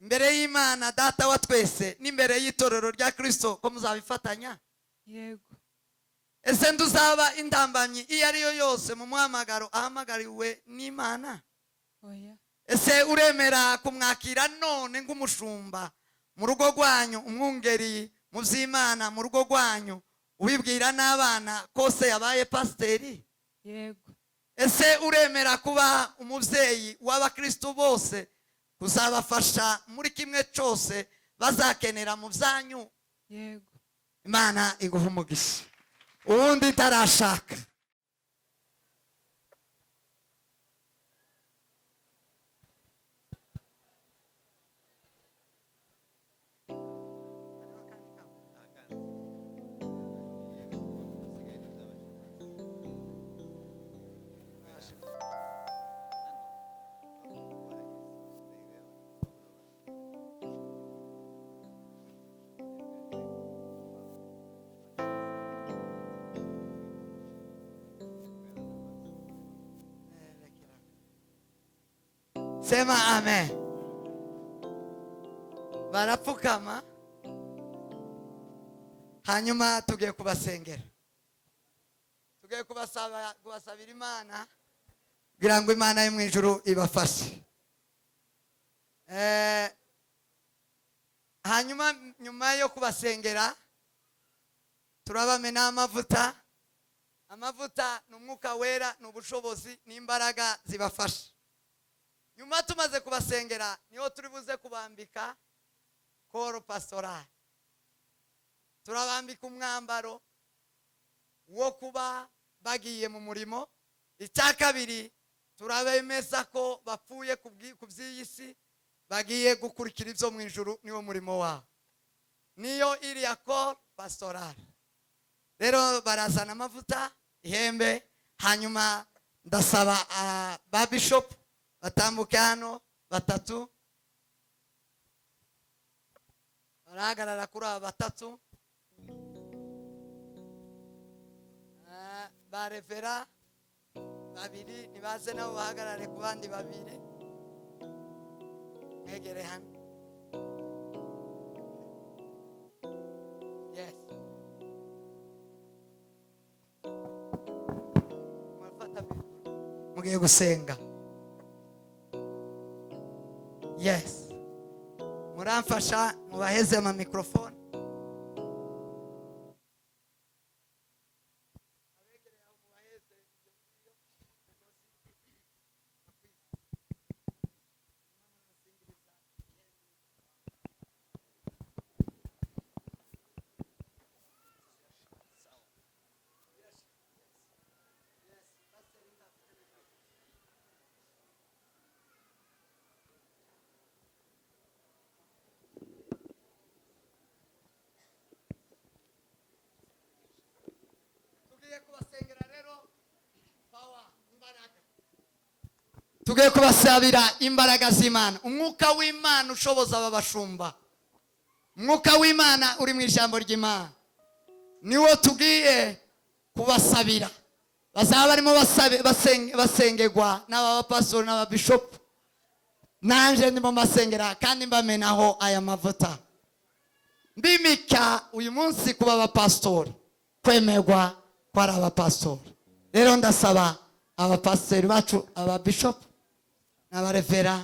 imbere y'Imana data wa twese n'imbere y'itorero rya Kristo, ko muzabifatanya? Yego. Ese nduzaba intambamyi iyo ari yo yose mu muhamagaro ahamagariwe n'Imana? Oya. Ese uremera kumwakira none nk'umushumba mu rugo rwanyu, umwungeri mu by'Imana mu rugo rwanyu, ubibwira n'abana ko se yabaye pasiteri? Yego. Ese uremera kuba umubyeyi w'abakristo bose, kuzabafasha muri kimwe cyose bazakenera mu byanyu? Yego. Imana iguhe umugisha. Uwundi ntarashaka. Sema amen. Barapfukama, hanyuma tugiye kubasengera, tugiye kubasabira Imana kugira ngo Imana yo mu ijuru ibafashe. Hanyuma nyuma yo kubasengera turabamena amavuta. Amavuta ni umwuka wera, ni ubushobozi n'imbaraga zibafasha. Nyuma tumaze kubasengera niho turi buze kubambika koro pastoral. Turabambika umwambaro wo kuba bagiye mu murimo. Icya kabiri, turabemeza ko bapfuye ku by'iyi si, bagiye gukurikira ibyo mu ijuru, niwo murimo wabo, niyo iriya koro pastoral. Rero barazana amavuta, ihembe, hanyuma ndasaba ba bishop batambuke hano batatu, barahagarara kuri aba batatu. Ba revera babiri nibaze nabo bahagarare ku bandi babiri, mwegere hano. Yes. Murafata mikoro, mugiye gusenga. Yes. Muramfasha mubaheze ama microphone. Tugiye kubasabira imbaraga z'Imana, umwuka w'Imana ushoboza aba bashumba. Umwuka w'Imana uri mu ijambo ry'Imana niwo tugiye kubasabira. Bazaba barimo basengerwa n'aba bapastori n'aba bishop, nanje ndimo mbasengera kandi mbamenaho aya mavuta, mbimika uyu munsi kuba abapastori, kwemerwa ko ari abapastori. Rero ndasaba abapastori bacu, aba bishop n'abarevera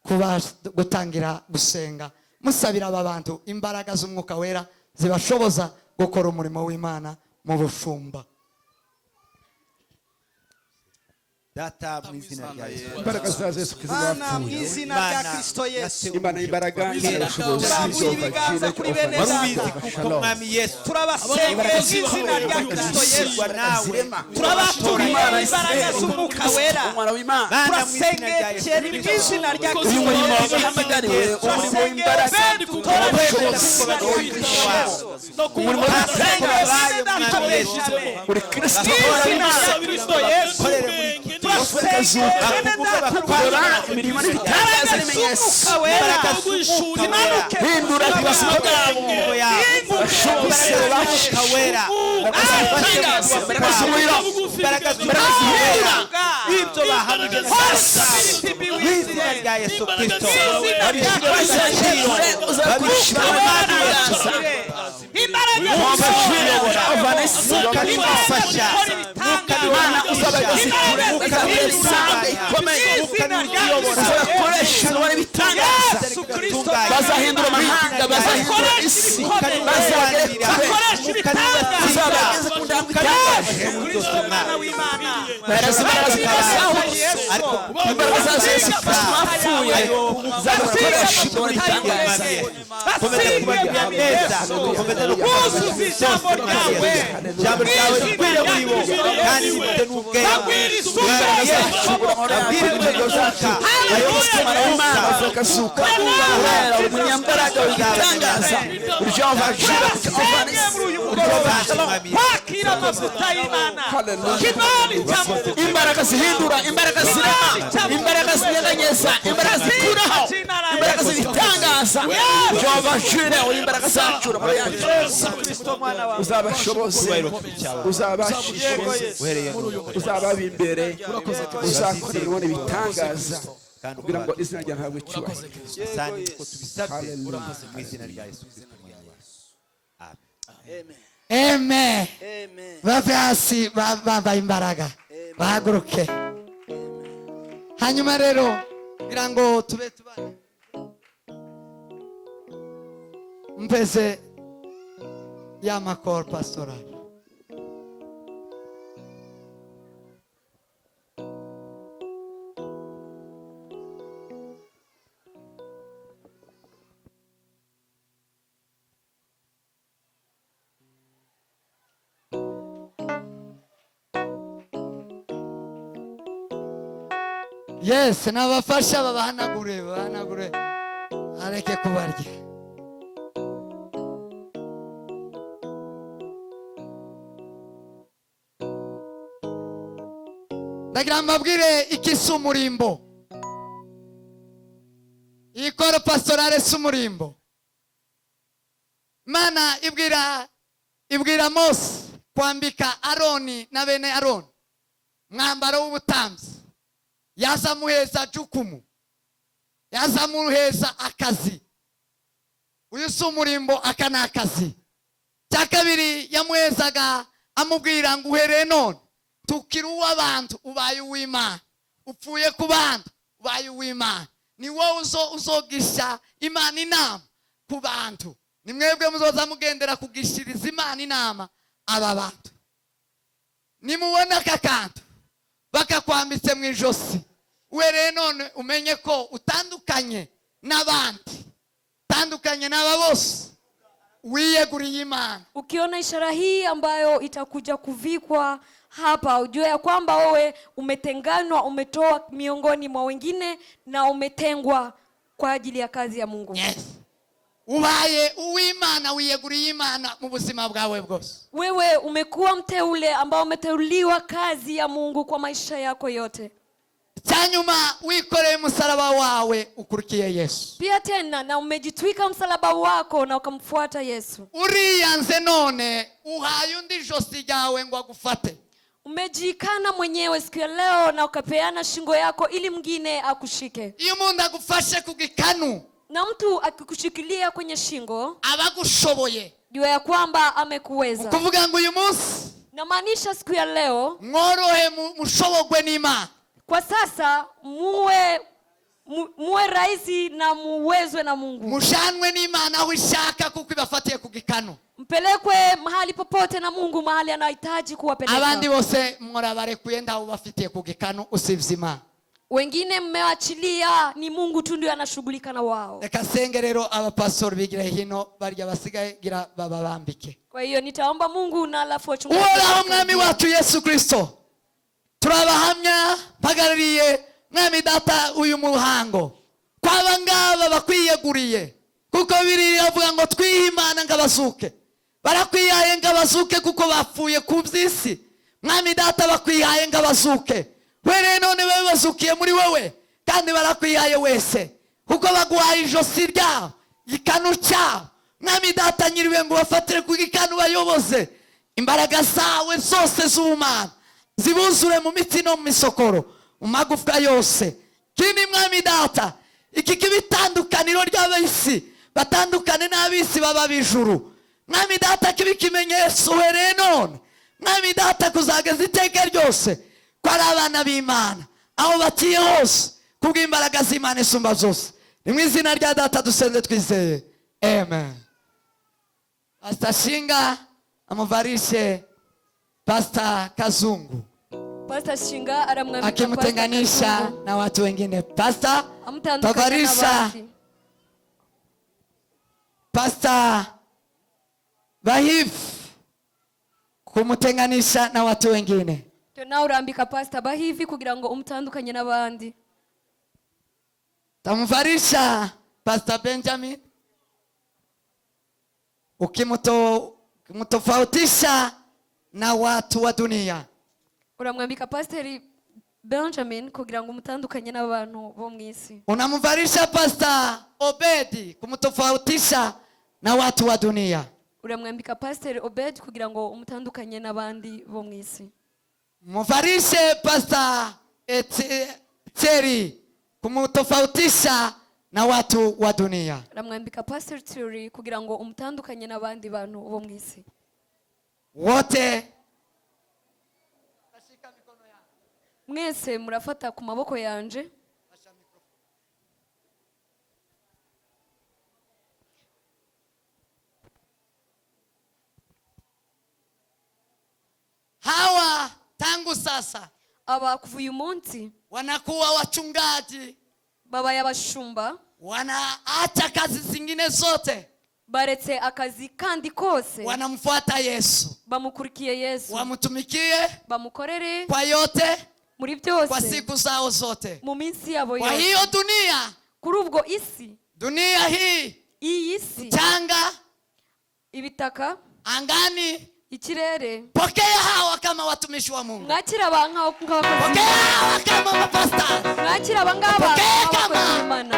kuba gutangira gusenga musabira aba bantu imbaraga z'umwuka wera zibashoboza gukora umurimo w'Imana Mu bushumba. Data, mu izina rya Yesu. Imbaraga za Yesu Kristo Mana, mu zapfuye. izina rya Kristo Yesu. Imana y'imbaraga, Imana y'ubushobozi, Turambuye Jehova ibiganza Jireh, kuri bene Jehova data. Nissi, Kuko Shalom. Mwami Yesu, Turabasengeye mu izina rya Kristo Yesu. Nawe Turabaturiye Imana imbaraga z'Umwuka Wera. Umwana w'Imana. Mana, mu izina rya Turasengeye Yesu Thierry mu izina rya Uyu Kristo murimo Yesu. wahamagariwe, umurimo Turasengeye w'imbaraga, Ben dutoranyije mu ubushobozi, izina rya Kristo Yesu. umurimo Turasengeye w'imbaraga, bene data Benjamin. uri Kristo. Mu izina rya Kristo Yesu. Turasengeye bene data Kora Rwanda. imirimo n'ibitangaza n'ibimenyetso. Z'Umwuka Wera zimanuke Hindura ubuzima bwabo. Bashobose wera, Imbaraga z'umuriro, imbaraga imbaraga z'umwuka, zihindura. ibyo bahamije mu izina rya Yesu Kristo, Bazakure, uzakoresha ibitangaza. Imbaraga Jehova Jireh, Jehova Nissi, Mwuka niwufasha, Mwuka Imana niwufasha, uzabageza kure, uzabera intambwe ikomeye, uzabakoresha ubone ibitangaza. Yesu Kristo. Bazahindura amahanga, bazahindura isi, bazagere kure, Bakoresha ibitangaza. uzabageze ku ntambwe itangaje. Yesu Kristo mwana w'Imana. Imbaraga imbaraga zaho, imbaraga za Yesu Kristo wapfuye, uzabakoresha ubone ibitangaza. Komeza kubagirira neza, komeza no Wuzuza ijambo ryawe. Ijambo ryawe rikwire muri bo kandi rifite n'ubwenge. Bagwira isuka. Imbaraga zacu, Abwire intego zacu, Umwana w'Imana uzakasuka, urera umunyambaraga w'igitangaza, uri Jehova Jireh, Jehova Nissi, uri Jehova Shalom. Kwakira amavuta y'Imana. Hallelujah. Kibali cya Imbaraga zihindura, imbaraga zirema, imbaraga zinyeganyeza, imbaraga zikuraho, imbaraga z'ibitangaza. Jehova Jireh, uri imbaraga zacu, amaboko yacu. Yesu Kristo mwana wawe. Uzabashoboze, uzabashishe, uzababa imbere, uzakorera ubone ibitangaza, kugira ngo izina ryawe rihabwe icyubahiro. Asante ko tubisabye Hallelujah. mu izina rya Yesu Kristo mwana wacu. Amen. Amen. Bave hasi bambaye imbaraga, bahaguruke. Hanyuma rero kugira ngo tube tubane, mpeze ya makoro pastoral. Yes, nabafasha babahanagure, babahanagure, areke kubarya. Ndagira ngo mbabwire iki si umurimbo. Iyi koro pastorale si umurimbo. Imana ibwira Mose kwambika Aroni na bene Aroni mwambaro w'ubutambyi. Yazamuheza jukumu, yazamuheza akazi. Uyu si umurimbo, aka ni akazi. Cya kabiri yamuhezaga amubwira ngo uhereye none tukiri uw'abantu ubaye uw'Imana, upfuye ku bantu ubaye uw'Imana. Ni wowe uzogisha Imana inama ku bantu, ni mwebwe muzoza mugendera kugishiriza Imana inama aba bantu. Nimubona aka kantu bakakwambitse mu ijosi, uhereye none umenye ko utandukanye n'abandi, utandukanye n'aba bose, wiyeguriye Imana. Ukiona ishara hii ambayo itakuja kuvikwa hapa, ujue ya kwamba wewe umetenganwa, umetoa miongoni mwa wengine na umetengwa kwa ajili ya kazi ya Mungu. Yes. Ubaye uw'Imana, wiyeguriye Imana mu buzima bwawe bwose. Wewe umekuwa mteule ambao umeteuliwa kazi ya Mungu kwa maisha yako yote. Cyanyuma wikoreye umusaraba wawe ukurikiye Yesu. Pia tena na umejitwika msalaba wako na ukamfuata Yesu. Uriyanze none uhaye undi ijosi ryawe ngo agufate. Umejikana mwenyewe siku ya leo na ukapeana shingo yako ili mwingine akushike. Iyo umuntu agufashe ku gikanu, Na mtu akikushikilia kwenye shingo, abagushoboye, jua ya kwamba amekuweza. Kuvuga ngo uyu munsi, Namaanisha siku ya leo, mworohe mushobogwe n'Imana. Kwa sasa Muwe rahisi na muwezwe na Mungu. Mushanwe n'Imana aho ishaka kuko ibafatiye ku gikanu. Mpelekwe mahali popote na Mungu mahali anahitaji kuwapeleka. Abandi bose murabarekuye ndaho bafitiye ku gikanu usibye Imana. Wengine mmewachilia, ni Mungu tu ndiye anashughulika na wao. Reka senge rero abapastori bigira hino barya basigaye gira bababambike. Kwa hiyo nitaomba Mungu na alafu wachungaji. Uhoraho mwami wacu Yesu Kristo, turabahamya mpagarariye mwami data uyu muhango kwaba ngaba bakwiyeguriye, kuko biri avuga ngo twihe Imana ngabasuke, barakwihaye ngabasuke kuko bapfuye ku by'isi. Mwami data bakwihaye ngabasuke, were none babe bazukiye muri wewe, kandi barakwihaye wese kuko baguhaye ijosi ryabo igikanu cyabo. Mwami data nyiriwe ngo bafatire ku gikanu bayoboze imbaraga zawe zose z'ubumana zibuzure mu mitsi no mu misokoro mu magufwa yose. Kindi mwami data, iki kibitandukaniro ry'ab'isi batandukane n'ab'isi baba b'ijuru. Mwami data kibi kimenyetso uhereye none mwami data kuzageza iteka ryose ko ari abana b'Imana aho batiye hose kubw'imbaraga z'Imana isumba zose. Ni mu izina rya data dusenze twizeye, amen. Pastor Shinga amuvarishe Pastor Kazungu. Pastor Shinga aramwambika akimtenganisha na watu wengine. Pastor tavarisha Pastor Bahif kumutenganisha na watu wengine. Tena urambika Pastor Bahivi kugira ngo umtandukanye n'abandi. Tamvarisha Pastor Benjamin ukimtofautisha na watu wa dunia. Uramwambika Pastor Benjamin kugira ngo umutandukanye n'abantu bo mu isi. Unamvarisha Pastor Obedi kumtofautisha na watu wa dunia. Uramwambika Pastor Obed kugira ngo umutandukanye n'abandi bo mu isi. Mvarishe Pastor Terry kumtofautisha na watu wa dunia. Uramwambika Pastor Terry kugira ngo umutandukanye n'abandi bantu bo mu isi. Wote mwese murafata ku maboko yanje. Hawa tangu sasa aba kuva uyu munsi wanakuwa wachungaji, baba y'abashumba, wanaacha kazi zingine zote, baretse akazi kandi kose, wanamfuata Yesu, bamukurikiye Yesu, wamtumikie, bamukorere kwa yote, muri byose, kwa siku zao zote, mu minsi yabo kwa yose. hiyo dunia, kuri ubwo isi, dunia hii, iyi si, mchanga, ibitaka, angani, ikirere. Pokea hawa kama watumishi wa Mungu. Mwakira abanka Pokea hawa kama mapastors. Mwakira abangaba. Pokea kama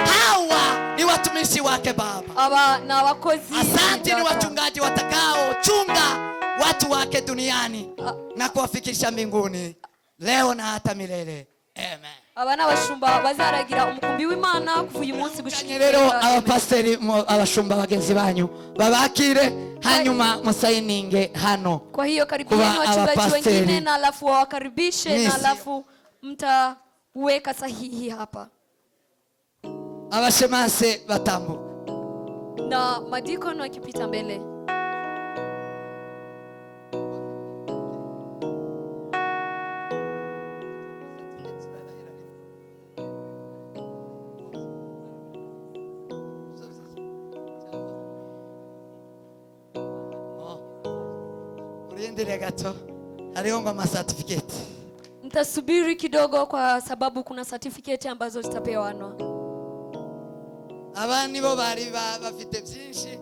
hawa ni watumishi wake Baba. Aba na wakozi. Asante ni wachungaji watakao chunga watu wake duniani na kuwafikisha mbinguni leo na hata milele. Amen. Aba n'abashumba bazaragira umukumbi w'Imana kuva uyu munsi gushika. Rero abapasteri abashumba bagenzi banyu babakire hanyuma musayininge hano. Kwa hiyo karibuni wachungaji wengine na alafu wawakaribishe na alafu mtaweka sahihi hapa. Abashemase batambuka na madikono wakipita mbele. Mtasubiri kidogo kwa sababu kuna certificate ambazo zitapewanwa. Abandi bo bari bafite byinshi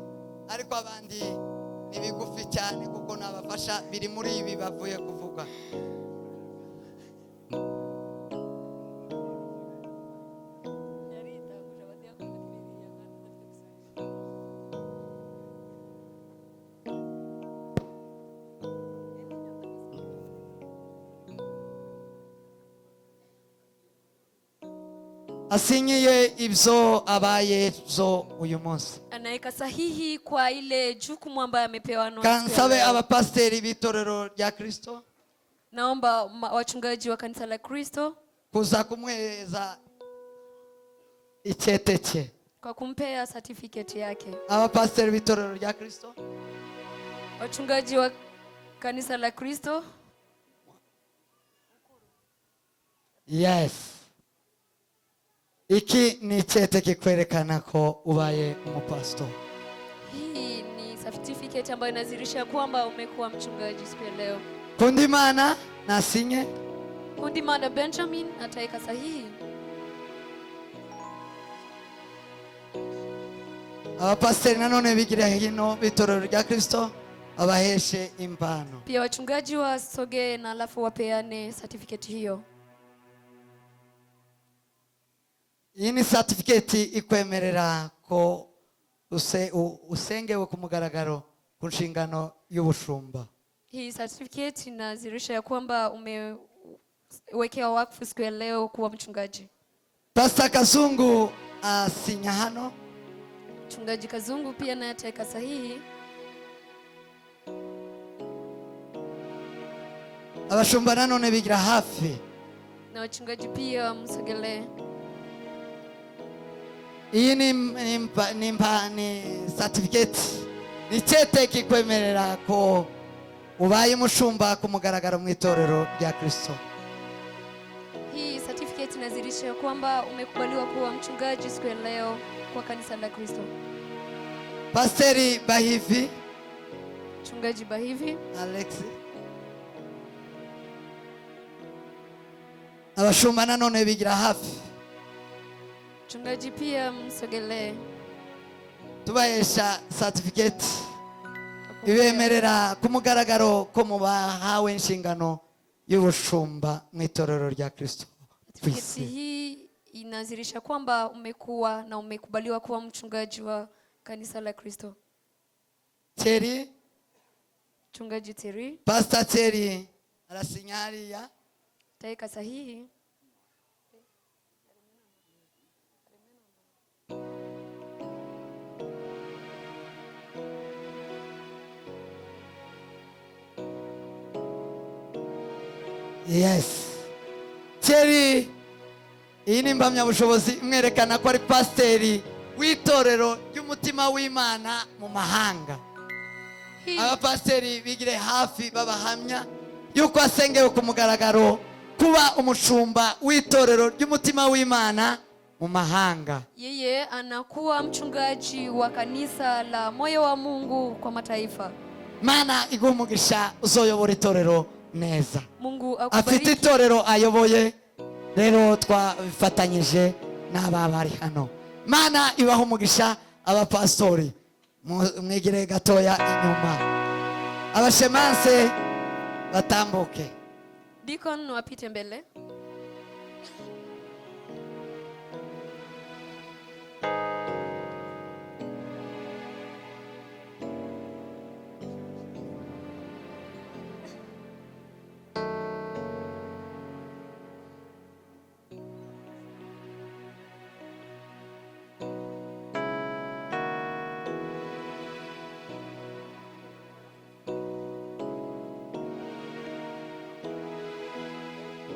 ariko abandi ni bigufi cyane kuko nabafasha biri muri ibi bavuye kuvuga. Asinyiye ibyo abaye byo uyu munsi. Anaweka sahihi kwa ile jukumu ambayo amepewa. Kansabe abapasteri b'itorero rya Kristo. Naomba wachungaji wa kanisa la Kristo kuza kumweza icyete cye. Kwa kumpea certificate yake. Abapasiteri b'itorero rya Kristo, Wachungaji wa kanisa la Kristo. Yes, iki ni icyete kikwerekana ko ubaye umupasitori. Hii ni certificate ambayo inazirisha kwamba umekuwa mchungaji siku ya leo. Kundimana nasinye. Kundimana Benjamin ataweka sahihi. Abapasiteri nanone bigira hino b'itorero rya Kristo abaheshe impano. Pia wachungaji wasogee na alafu wapeane certificate hiyo. Iyi ni certificate ikwemerera ko usengewe ku mugaragaro ku nshingano y'ubushumba. Hii certificate inazirisha ya kwamba umewekewa wakfu siku ya leo kuwa mchungaji. Pastor Kazungu asinya hano. Mchungaji Kazungu pia naye ataweka sahihi. Abashumba nanone bigira hafi. Na wachungaji pia msogelee. Iyi ni certificate, ni icyete kikwemerera ko ubaye umushumba ku mugaragaro mu itorero rya Kristo. Hii certificate inazirisha kwamba umekubaliwa kuwa mchungaji siku ya leo kwa kanisa la Kristo. Pasteri Bahivi. Mchungaji Bahivi. Alex. Abashumba nanone bigira hafi. Mchungaji pia msogelee. Tubahesha certificate ibemerera ku mugaragaro ko mubahawe inshingano y'ubushumba mu itorero rya Kristo. Certificate hii inazirisha kwamba umekuwa na umekubaliwa kuwa mchungaji wa kanisa la Kristo. Thierry. Mchungaji Thierry. Pastor Thierry arasinyaria. Taika sahihi. Yes. Thierry, iyi ni impamyabushobozi imwerekana ko ari pasiteri w'itorero ry'umutima w'Imana mu mahanga. Abapasiteri bigire hafi babahamya yuko asengewe ku mugaragaro kuba umushumba w'itorero ry'umutima w'Imana mu mahanga. Yeye anakuwa mchungaji wa kanisa la moyo wa Mungu kwa mataifa. Mana iguhe umugisha uzoyobora itorero neza. Mungu akubariki. Afite itorero ayoboye, rero twafatanyije n'aba bari hano. Mana ibaho umugisha abapastori mwigire gatoya inyuma. Abashemanse batambuke. Deacon wapite mbele.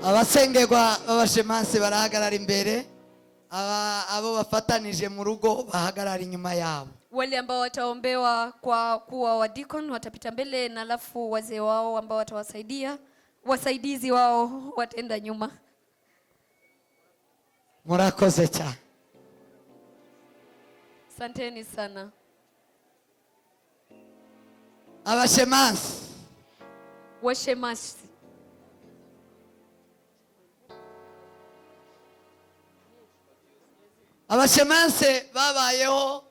Abasengerwa b'abashemansi barahagarara imbere, abo bafatanije mu rugo bahagarara inyuma yabo. Wale ambao wataombewa kwa kuwa wadikon watapita mbele, na alafu wazee wao ambao watawasaidia, wasaidizi wao wataenda nyuma. Murakoze cyane. Asanteni sana. Abashemansi. Washemasi. Abashemanse babayeho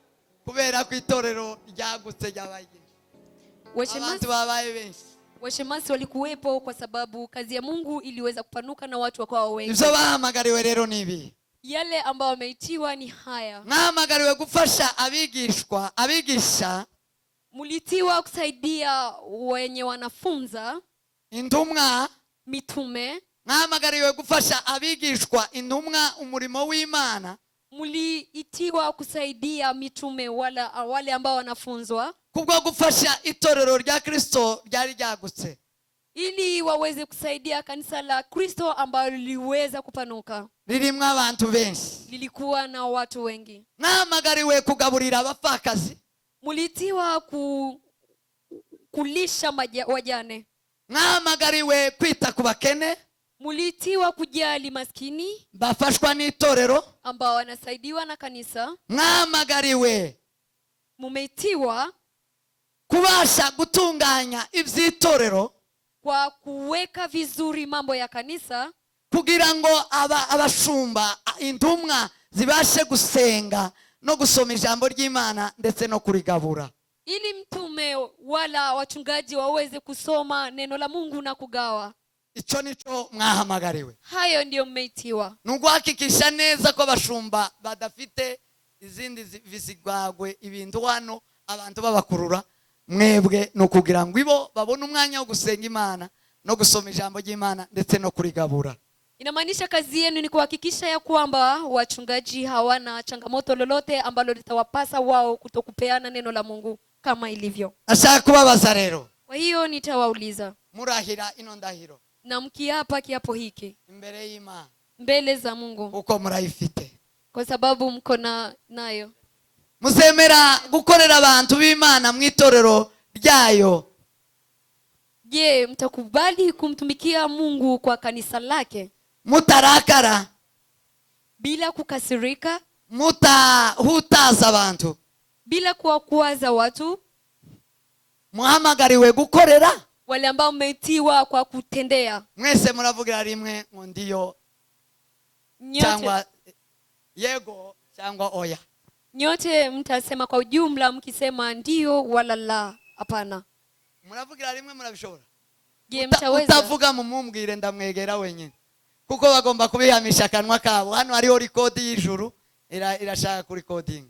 kubera ko itorero ryagutse ryabaye. Abantu babaye benshi. Washemasi walikuwepo kwa sababu kazi ya Mungu iliweza kupanuka na watu wakawa wengi. Ibyo bahamagariwe rero ni ibi. Yale ambao wameitiwa ni haya. Mwahamagariwe gufasha abigishwa, abigisha. Mulitiwa kusaidia wenye wanafunza. Intumwa, mitume. Mwahamagariwe gufasha abigishwa, intumwa, umurimo w'Imana. Muliitiwa kusaidia mitume wala wale ambao wanafunzwa. Kubwo gufasha itorero rya Kristo ryari ryagutse. Ili waweze kusaidia kanisa la Kristo ambalo liliweza kupanuka. Ririmo abantu benshi. Lilikuwa na watu wengi. Mwahamagariwe kugaburira abapfakazi. Mulitiwa kulisha wajane. Mwahamagariwe kwita ku bakene. Mulitiwa kujali maskini bafashwa n'itorero ambao wanasaidiwa na kanisa. Mwahamagariwe, mumeitiwa kubasha gutunganya iby'itorero kwa kuweka vizuri mambo ya kanisa, kugira ngo abashumba intumwa zibashe gusenga no gusoma ijambo ry'Imana ndetse no kurigabura, ili mtume wala wachungaji waweze kusoma neno la Mungu na kugawa. Icyo nico mwahamagariwe. Hayo ndiyo mmeitiwa. Ni uguhakikisha neza ko abashumba badafite izindi bizigwagwe ibintu hano abantu babakurura mwebwe, ni ukugira ngo ibo babone umwanya wo gusenga Imana no gusoma ijambo ry'Imana ndetse no kurigabura. Inamaanisha kazi yenu ni kuhakikisha ya kwamba wachungaji hawana changamoto lolote ambalo litawapasa wao kutokupeana neno la Mungu kama ilivyo. Ashaka kubabaza rero. Kwa hiyo nitawauliza. Murahira ino ndahiro. Na mkiapa kiapo hiki imbere y'Imana, mbele za Mungu, uko murayifite, kwa sababu mko nayo. Muzemera gukorera abantu b'Imana mu itorero ryayo? Je, mtakubali kumtumikia Mungu kwa kanisa lake? Mutarakara, bila kukasirika, mutahutaza abantu, bila kuwakuaza watu. Muhamagariwe gukorera wale ambao mmeitiwa kwa kutendea. Mwese muravugira rimwe ngo ndiyo cyangwa yego cyangwa oya. Nyote mtasema kwa ujumla mkisema ndio wala la, hapana. Muravugira rimwe murabishobora. Je, mtaweza? Utavuga mumumbwire ndamwegera wenyine, kuko bagomba kubihamisha akanwa kabo. Hano hariho record y'ijuru irashaka ku recording.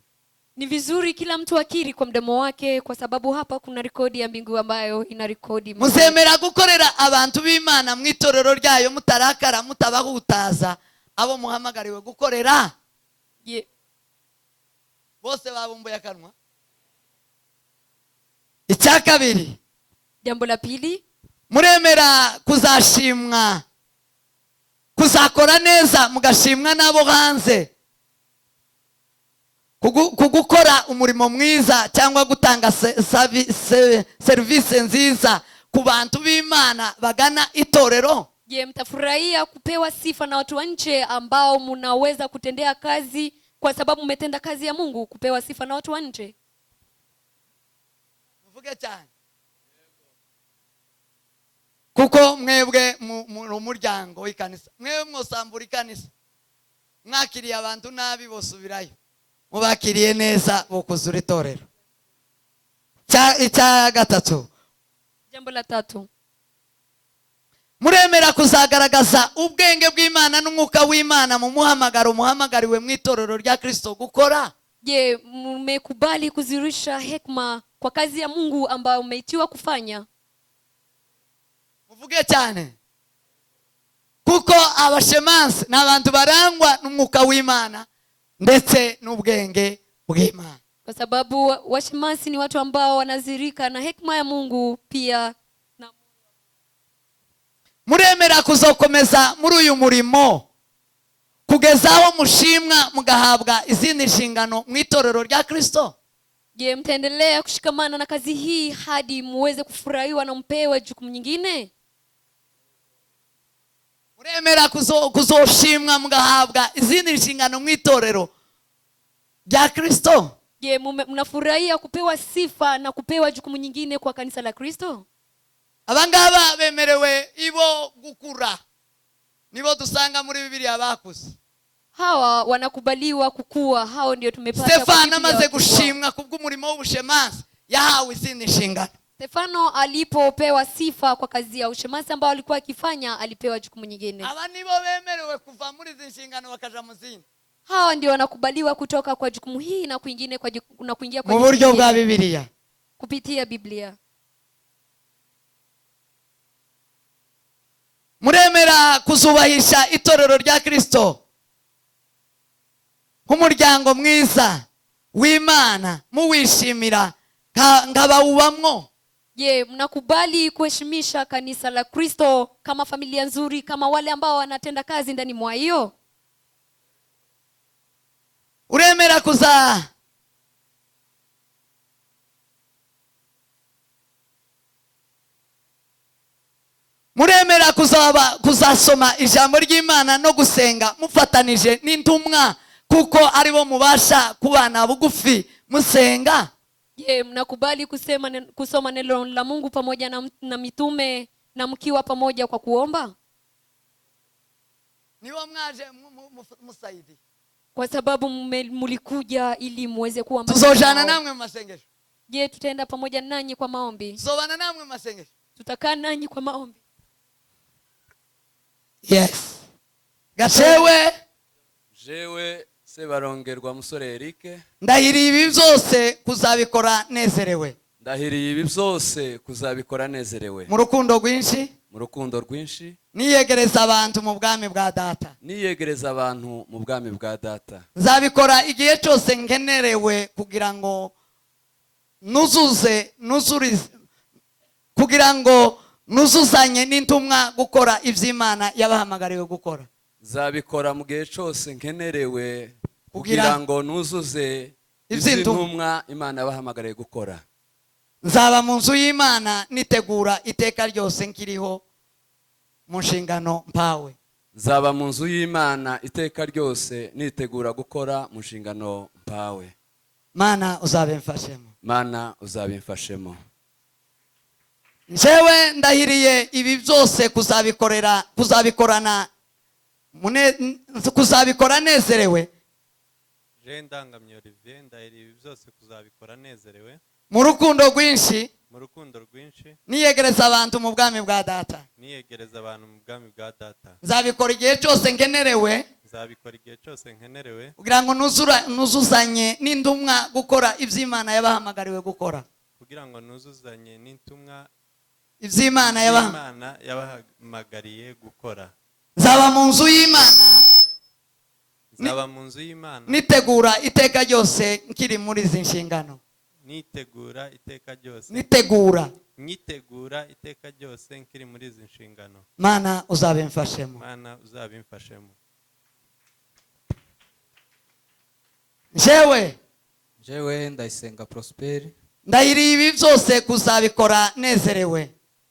Ni vizuri kila mtu akiri kwa mdomo wake, kwa sababu hapa kuna rekodi ya mbingu ambayo ina rekodi. Muzemera gukorera abantu b'Imana mu itorero ryayo mutarakara mutabahutaza abo muhamagariwe gukorera? Ye. Bose babumbuye akanwa. Icya kabiri, jambo la pili, muremera kuzashimwa, kuzakora neza mugashimwa n'abo hanze, kugukora umurimo mwiza cyangwa gutanga service nziza ku bantu b'Imana bagana itorero. Je, mtafurahia kupewa sifa na watu wa nje ambao mnaweza kutendea kazi kwa sababu mmetenda kazi ya Mungu, kupewa sifa na watu wa nje? Muvuge cyane. Kuko mwebwe mu muryango w'ikanisa, mwebwe mwosambura ikanisa, mwakiriye abantu nabi bosubirayo, mubakiriye neza bokuzura itorero. Icya gatatu, jambo la tatu, muremera kuzagaragaza ubwenge bw'Imana n'umwuka w'Imana mu muhamagaro muhamagariwe mu itorero rya Kristo gukora. Je, mmekubali kuzirisha hekima kwa kazi ya Mungu ambayo umeitiwa kufanya? Muvuge cyane. Kuko abashemansi ni abantu barangwa n'umwuka w'Imana ndetse n'ubwenge bw'Imana. Kwa sababu washemasi ni watu ambao wanazirika na hekima ya Mungu pia. Na muremera kuzokomeza muri uyu murimo kugeza aho mushimwa mugahabwa izindi nshingano mu itorero rya Kristo? Je, mtaendelea kushikamana na kazi hii hadi muweze kufurahiwa na mpewe jukumu nyingine? Muremera kuzoshimwa mugahabwa izindi nshingano mu itorero rya Kristo? Je, mnafurahia kupewa sifa na kupewa jukumu nyingine kwa kanisa la Kristo? Abangaba bemerewe ibo gukura, nibo dusanga muri Bibiliya bakuze. Hawa wanakubaliwa kukua, hao ndio tumepata. Stefano amaze gushimwa kubw'umurimo w'ubushemasi yahawe izindi nshingano. Stefano alipopewa sifa kwa kazi ya ushemasi ambao alikuwa akifanya, alipewa jukumu nyingine. Aba nibo bemerewe kuva muri izi nshingano bakaja mu zindi. Hawa ndio wanakubaliwa kutoka kwa jukumu hii na kuingine kwa na kuingia kwa mu buryo bwa Bibiliya, kupitia Biblia. Muremera kuzubahisha itorero rya Kristo nk'umuryango mwiza w'Imana muwishimira nk'abawubamwo? Je, mnakubali kuheshimisha kanisa la Kristo kama familia nzuri, kama wale ambao wanatenda kazi ndani mwa hiyo? kuza muremera kuzaba kuzasoma ijambo ry'Imana no gusenga mufatanije n'intumwa kuko aribo mubasha kubana bugufi musenga? Je, mnakubali kusoma neno la Mungu pamoja na mitume na mkiwa pamoja kwa kuomba? Niwo mwaje musaidi. Kwa sababu mlikuja ili muweze kuwa tuzojana namwe mu masengesho. Je, tutaenda pamoja nanyi kwa maombi? Tuzobana namwe mu masengesho. Tutakaa nanyi kwa maombi. Yes. Gachewe Jewe Sebarongerwa musore Eric, ndahiriye ibi byose kuzabikora nezerewe. Ndahiriye ibi byose kuzabikora nezerewe. Mu rukundo rwinshi, mu rukundo rwinshi, niyegereza abantu mu bwami bwa data. Niyegereza abantu mu bwami bwa data. Nzabikora igihe cyose nkenerewe kugira ngo nuzurize kugira ngo nuzuzanye n'intumwa gukora iby'Imana yabahamagariwe gukora. Nzabikora mu gihe cyose nkenerewe kugira ngo nuzuze iby'intumwa Imana yabahamagariye gukora. Nzaba mu nzu y'Imana nitegura iteka ryose nkiriho mu nshingano mpawe. Nzaba mu nzu y'Imana iteka ryose nitegura gukora mu nshingano mpawe. Mana uzabimfashemo. Mana uzabimfashemo. Njewe ndahiriye ibi byose kuzabikorera kuzabikorana kuzabikora nezerewe. Je ndangamye Olivier, ndahiriye ibi byose kuzabikora nezerewe. Mu rukundo rwinshi, mu rukundo rwinshi, niyegereza abantu mu bwami bwa data. Niyegereza abantu mu bwami bwa data. Nzabikora igihe cyose nkenerewe. Nzabikora igihe cyose nkenerewe kugira ngo nuzuzanye n'intumwa gukora iby'Imana yabahamagariwe gukora. Kugira ngo nuzuzanye n'intumwa iby'Imana yabahamagariye gukora. Nzaba mu nzu y'Imana. Nzaba mu nzu y'Imana nitegura iteka ryose nkiri muri izi nshingano. Nitegura iteka ryose. Nitegura iteka ryose nkiri muri izi nshingano. Mana uzabimfashemo. Mana uzabimfashemo. Jewe Ndayisenga Prosper, ndahiriye ibi byose kuzabikora nezerewe.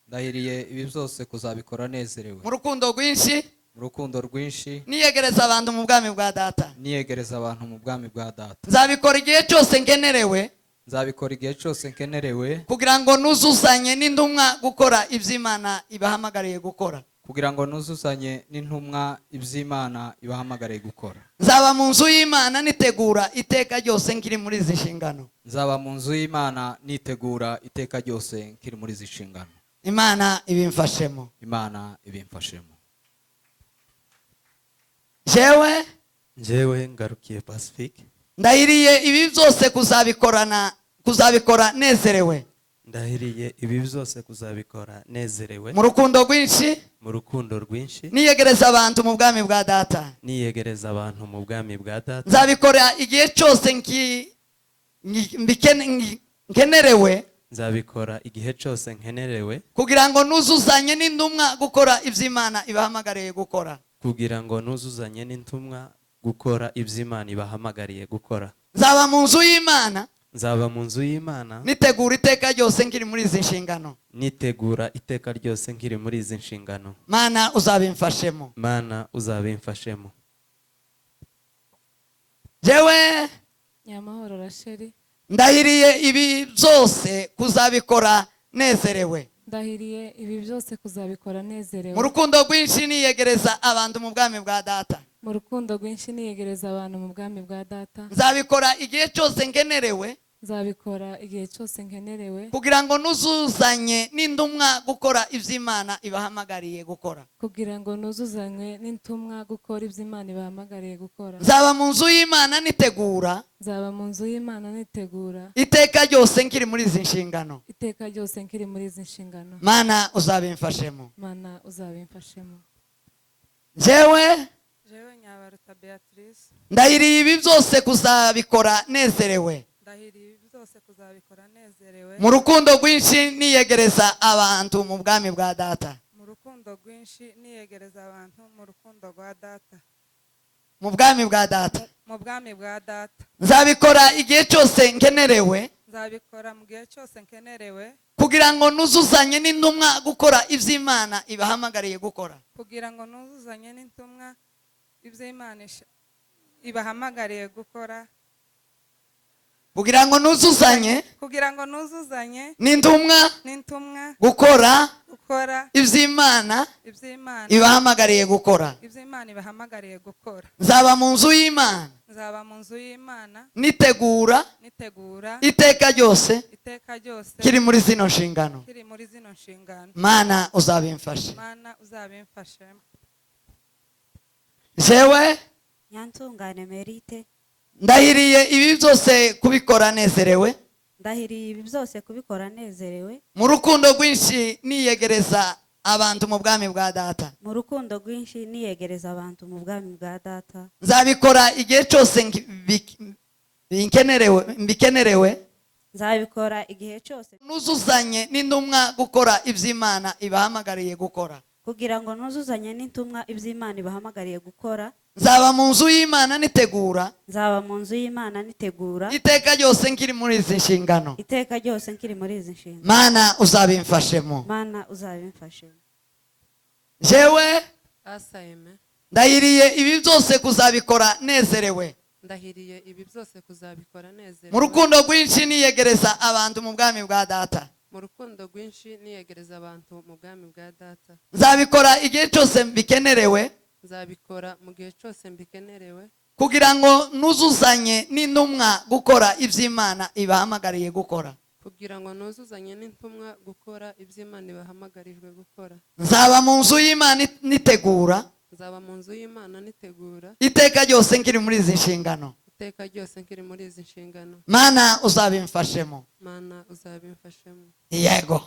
Ndahiriye ibi byose kuzabikora nezerewe. Mu rukundo rwinshi, mu rukundo rwinshi, niyegereza abantu mu bwami bwa data. Niyegereza abantu mu bwami bwa data. Nzabikora igihe cyose nkenerewe. Nzabikora igihe cyose nkenerewe kugira ngo nuzuzanye n'intumwa gukora iby'Imana ibahamagariye gukora. Kugira ngo nuzuzanye n'intumwa iby'Imana ibahamagariye gukora. Nzaba mu nzu y'Imana nitegura iteka ryose nkiri muri izi nshingano. Nzaba mu nzu y'Imana nitegura iteka ryose nkiri muri izi nshingano. Imana ibimfashemo. Imana ibimfashemo. Jewe Ngarukiye Pacifique, ndahiriye ibi byose kuzabikora nezerewe. Ndahiriye ibi byose kuzabikora nezerewe. Mu rukundo rwinshi, mu rukundo rwinshi, niyegereza abantu mu bwami bwa data. Niyegereza abantu mu bwami bwa data. Nzabikora igihe cyose nkenerewe. Nzabikora igihe cyose nkenerewe kugira ngo nuzuzanye n'intumwa gukora iby'Imana ibahamagariye gukora. Kugira ngo nuzuzanye n'intumwa gukora iby'Imana ibahamagariye gukora. Nzaba mu nzu y'Imana. Nzaba mu nzu y'Imana nitegura iteka ryose nkiri muri izi nshingano. Nitegura iteka ryose nkiri muri izi nshingano. Mana uzabimfashemo. Mana uzabimfashemo. Jewe Nyamahoro Rachel, ndahiriye ibi byose kuzabikora nezerewe. Ndahiriye ibi byose kuzabikora nezerewe. Mu rukundo rwinshi niyegereza abantu mu bwami bwa data. Mu rukundo rwinshi niyegereza abantu mu bwami bwa data. Nzabikora igihe cyose nkenerewe. Nzabikora igihe cyose nkenerewe kugira ngo nuzuzanye n'intumwa gukora iby'Imana ibahamagariye gukora. Kugira ngo nuzuzanywe n'intumwa gukora iby'Imana ibahamagariye gukora. Nzaba mu nzu y'Imana nitegura. Nzaba mu nzu y'Imana nitegura iteka ryose nkiri muri izi nshingano. Iteka ryose nkiri muri izi nshingano. Mana uzabimfashemo. Mana uzabimfashemo. Jewe Nyabaruta Beatrice, ndahiriye ibi byose kuzabikora nezerewe. Ndahiriye ibi byose kuzabikora nezerewe. Mu rukundo rwinshi niyegereza abantu mu bwami bwa data. Mu rukundo rwinshi niyegereza abantu mu rukundo rwa data. Mu bwami bwa data. Mu Mu bwami bwa data. Nzabikora igihe cyose nkenerewe. Nzabikora mu gihe cyose nkenerewe. Kugira ngo nuzuzanye n'intumwa gukora iby'Imana ibahamagariye gukora. Kugira ngo nuzuzanye n'intumwa iby'Imana ibahamagariye gukora. Kugira ngo nuzuzanye. Kugira ngo nuzuzanye n'intumwa. N'intumwa gukora. Gukora iby'Imana iby'Imana ibahamagariye gukora. Iby'Imana ibahamagariye gukora. Nzaba mu nzu y'Imana. Nzaba mu nzu y'Imana. Nitegura. Nitegura. Iteka ryose. Iteka ryose. Kiri muri zino nshingano. Kiri muri zino nshingano. Mana uzabimfashe. Mana uzabimfashe. Jewe Nyantungane Merite, ndahiriye ibi byose kubikora nezerewe. Ndahiriye ibi byose kubikora nezerewe. Mu rukundo rwinshi niyegereza abantu mu bwami bwa data. Mu rukundo rwinshi niyegereza abantu mu bwami bwa data. Nzabikora igihe cyose mbikenerewe. Nzabikora igihe cyose nuzuzanye n'intumwa gukora iby'Imana ibahamagariye gukora. Kugira ngo nuzuzanye n'intumwa iby'Imana ibahamagariye gukora. Nzaba mu nzu y'Imana nitegura. Nzaba mu nzu y'Imana nitegura. Iteka ryose nkiri muri izi nshingano. Iteka ryose nkiri muri izi nshingano. Mana uzabimfashemo. Mana uzabimfashemo. Jewe Asayeme, ndahiriye ibi byose kuzabikora nezerewe. Ndahiriye ibi byose kuzabikora nezerewe. Mu rukundo rwinshi niyegereza abantu mu bwami bwa data. Mu rukundo rwinshi niyegereza abantu mu bwami bwa data. Nzabikora igihe cyose mbikenerewe. Nzabikora mu gihe cyose mbikenerewe. Kugira ngo nuzuzanye n'intumwa gukora iby'Imana ibahamagariye gukora. Kugira ngo nuzuzanye n'intumwa gukora iby'Imana ibahamagarijwe gukora. Nzaba mu nzu y'Imana nitegura. Nzaba mu nzu y'Imana nitegura. Iteka ryose nkiri muri izi nshingano. Iteka ryose nkiri muri izi nshingano. Mana uzabimfashemo. Mana uzabimfashemo. Yego.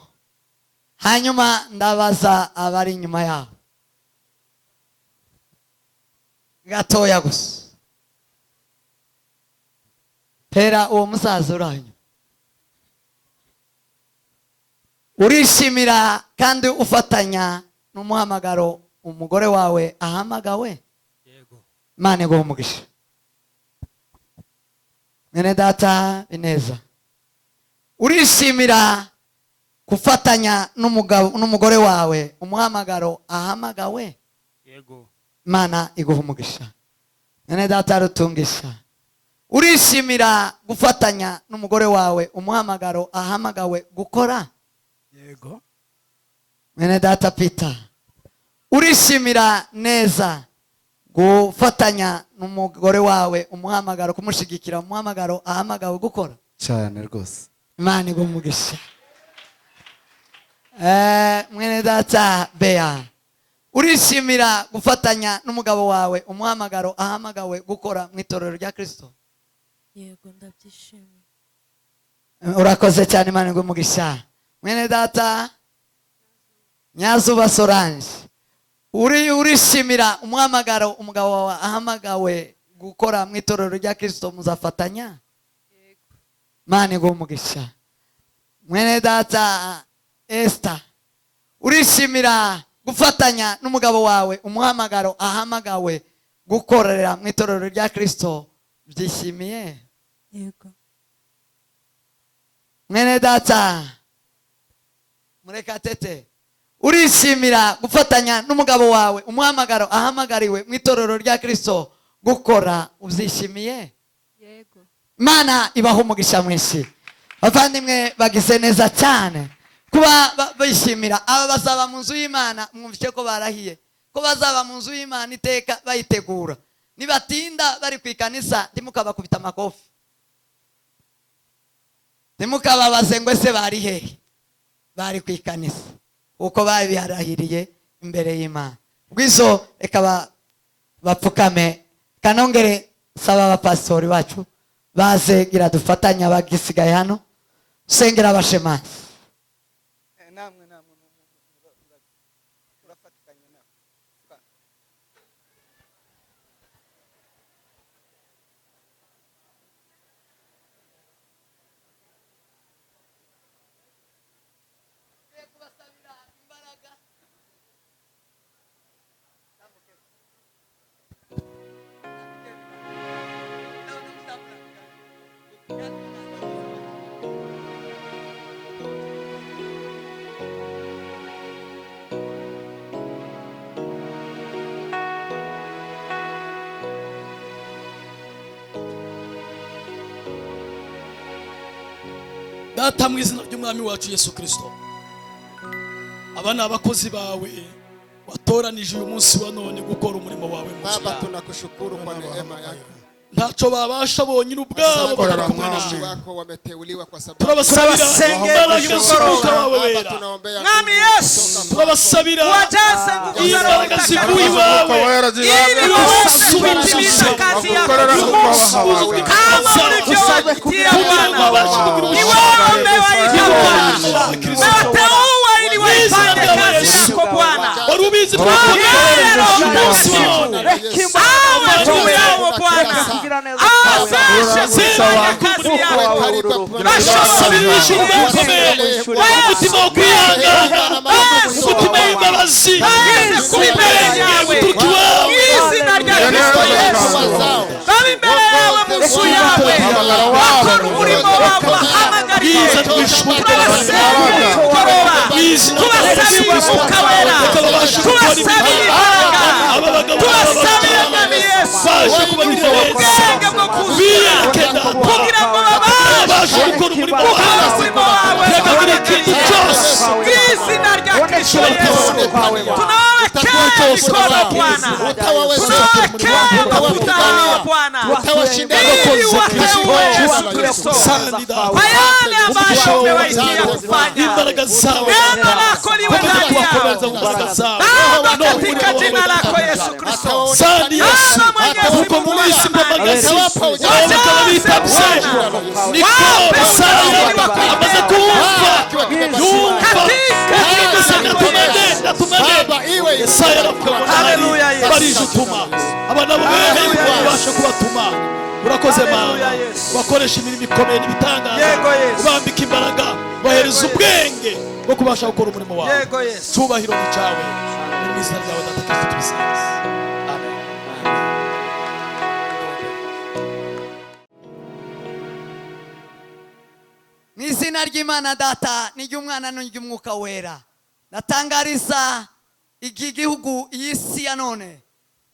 Hanyuma ndabaza abari inyuma yaho gatoya gusa. Pera uwo musaza uranyu urishimira kandi ufatanya n'umuhamagaro umugore wawe ahamagawe. Yego. Imana iguhe umugisha. Mwene data Bineza, urishimira gufatanya n'umugabo n'umugore wawe umuhamagaro ahamagawe. Yego. Imana iguhe umugisha. Mwene data Rutungisha, urishimira gufatanya n'umugore wawe umuhamagaro ahamagawe gukora. Yego. Mwene data Peter, urishimira neza gufatanya n'umugore wawe umuhamagaro, kumushigikira umuhamagaro ahamagawe gukora. Cyane rwose. Imana iguhe umugisha. Mwene data Bea, urishimira gufatanya n'umugabo wawe umuhamagaro ahamagawe gukora mu itorero rya Kristo. Yego, ndabyishimiye. Urakoze cyane, Imana iguhe umugisha. Mwene data Nyazuba Solange, urishimira umuhamagaro umugabo wawe ahamagawe gukora mu itorero rya Kristo, muzafatanya. Yego. Imana iguhe umugisha. Mwene data Esther, urishimira gufatanya n'umugabo wawe umuhamagaro ahamagawe gukorera mu itorero rya Kristo, byishimiye. Yego. Mwene data Murekatete, urishimira gufatanya n'umugabo wawe umuhamagaro ahamagariwe mu itorero rya Kristo gukora, ubyishimiye. Yego. Imana ibaho umugisha mwinshi. Bavandimwe bagize neza cyane kuba bishimira. Aba bazaba mu nzu y'Imana, mwumvise ko barahiye ko bazaba mu nzu y'Imana iteka bayitegura. Nibatinda bari ku ikanisa ntimukabakubita amakofi, ntimukababaze ngo ese bari hehe. Bari ku ikanisa uko babiharahiriye imbere y'Imana. Bwizo reka bapfukame. Kanongere saba abapasitori bacu baze gira dufatanya bagisigaye hano sengera abashemasi. Namwe namwe urafatikanya nabo. Data, mu izina ry'Umwami wacu Yesu Kristo, aba ni abakozi bawe watoranije uyu munsi wa none gukora umurimo wawe mu Baba, tunakushukuru kwa neema yako. Ntacyo babasha bonyine ubwabo Asante bari kumwe watumishi nawe. wako wameteuliwa kwa sababu Turabasabira imbaraga z'umwuka wawe Baba, wera. tunaombea Mwami Yesu, Turabasabira wajaze nguvu za Roho imbaraga zivuye Mtakatifu iwawe ili waweze kutimiza kazi yako kama ulivyowatia Bwana. Ni wewe umewaita Bwana, umewateua ili waifanye kazi yako Bwana. Wari ubizi ko Yeye Roho umunsi wa Mtakatifu none awe juu yao Bwana, awezeshe kufanya kazi yako. Turabasabira ijuru rikomeye, umutima wo kwihangana, umutima w'imbabazi, Waweze kuba imbere yawe guturuka iwawe. Izina rya Kristo Yesu, babe imbere yawe mu nzu yawe, bakora umurimo wawe wahamagariye. Turabasenga umugoroba, tubasabira Umwuka Wera, tubasabira imbaraga, tubasabira Mwami Yesu ubwenge bwo kuzura, kugira ngo babashe gukora umurimo gukora umurimo wawe Reka buri kintu cyose Izina rya Kristo Yesu tunawawekea mikono Bwana, tunawawekea mafuta hawa Bwana, ili wateue Yesu Kristo kwa yale ambayo umewaitia kufanya. Imbaraga zawe Neno lako liwe ndani kubakomeza yao mu mbaraga zawe Baba, katika jina lako Yesu Kristo. Sandi Yesu, Baba Mwenyezi kuko Mungu muri wa isi amani, mpamagazi wajaze bakaba bitabye Bwana, niko wape Yesaya ujasiri wa amaze kuitenda kumva yumva katika yumvise jina lako ndatumane Yesu. ndatumane. Yesaya aravuga ngo Haleluya, ndahari Yesu. barije utuma aba nabo bemeye ko ubasha kubatuma. Urakoze Haleluya, Mana, Yesu. bakoresha imirimo ikomeye n'ibitangaza, Yego, Yesu. ubambika imbaraga, bahereza ubwenge bwo kubasha gukora umurimo wawe. Yego, Yesu. Cyubahiro ni cyawe, ni mu izina ryawe Data Kristo tubisenze, amen. Mu izina ry'Imana Data n'iry'Umwana n'iry'Umwuka Wera, natangariza iki gihugu, iyi si ya none,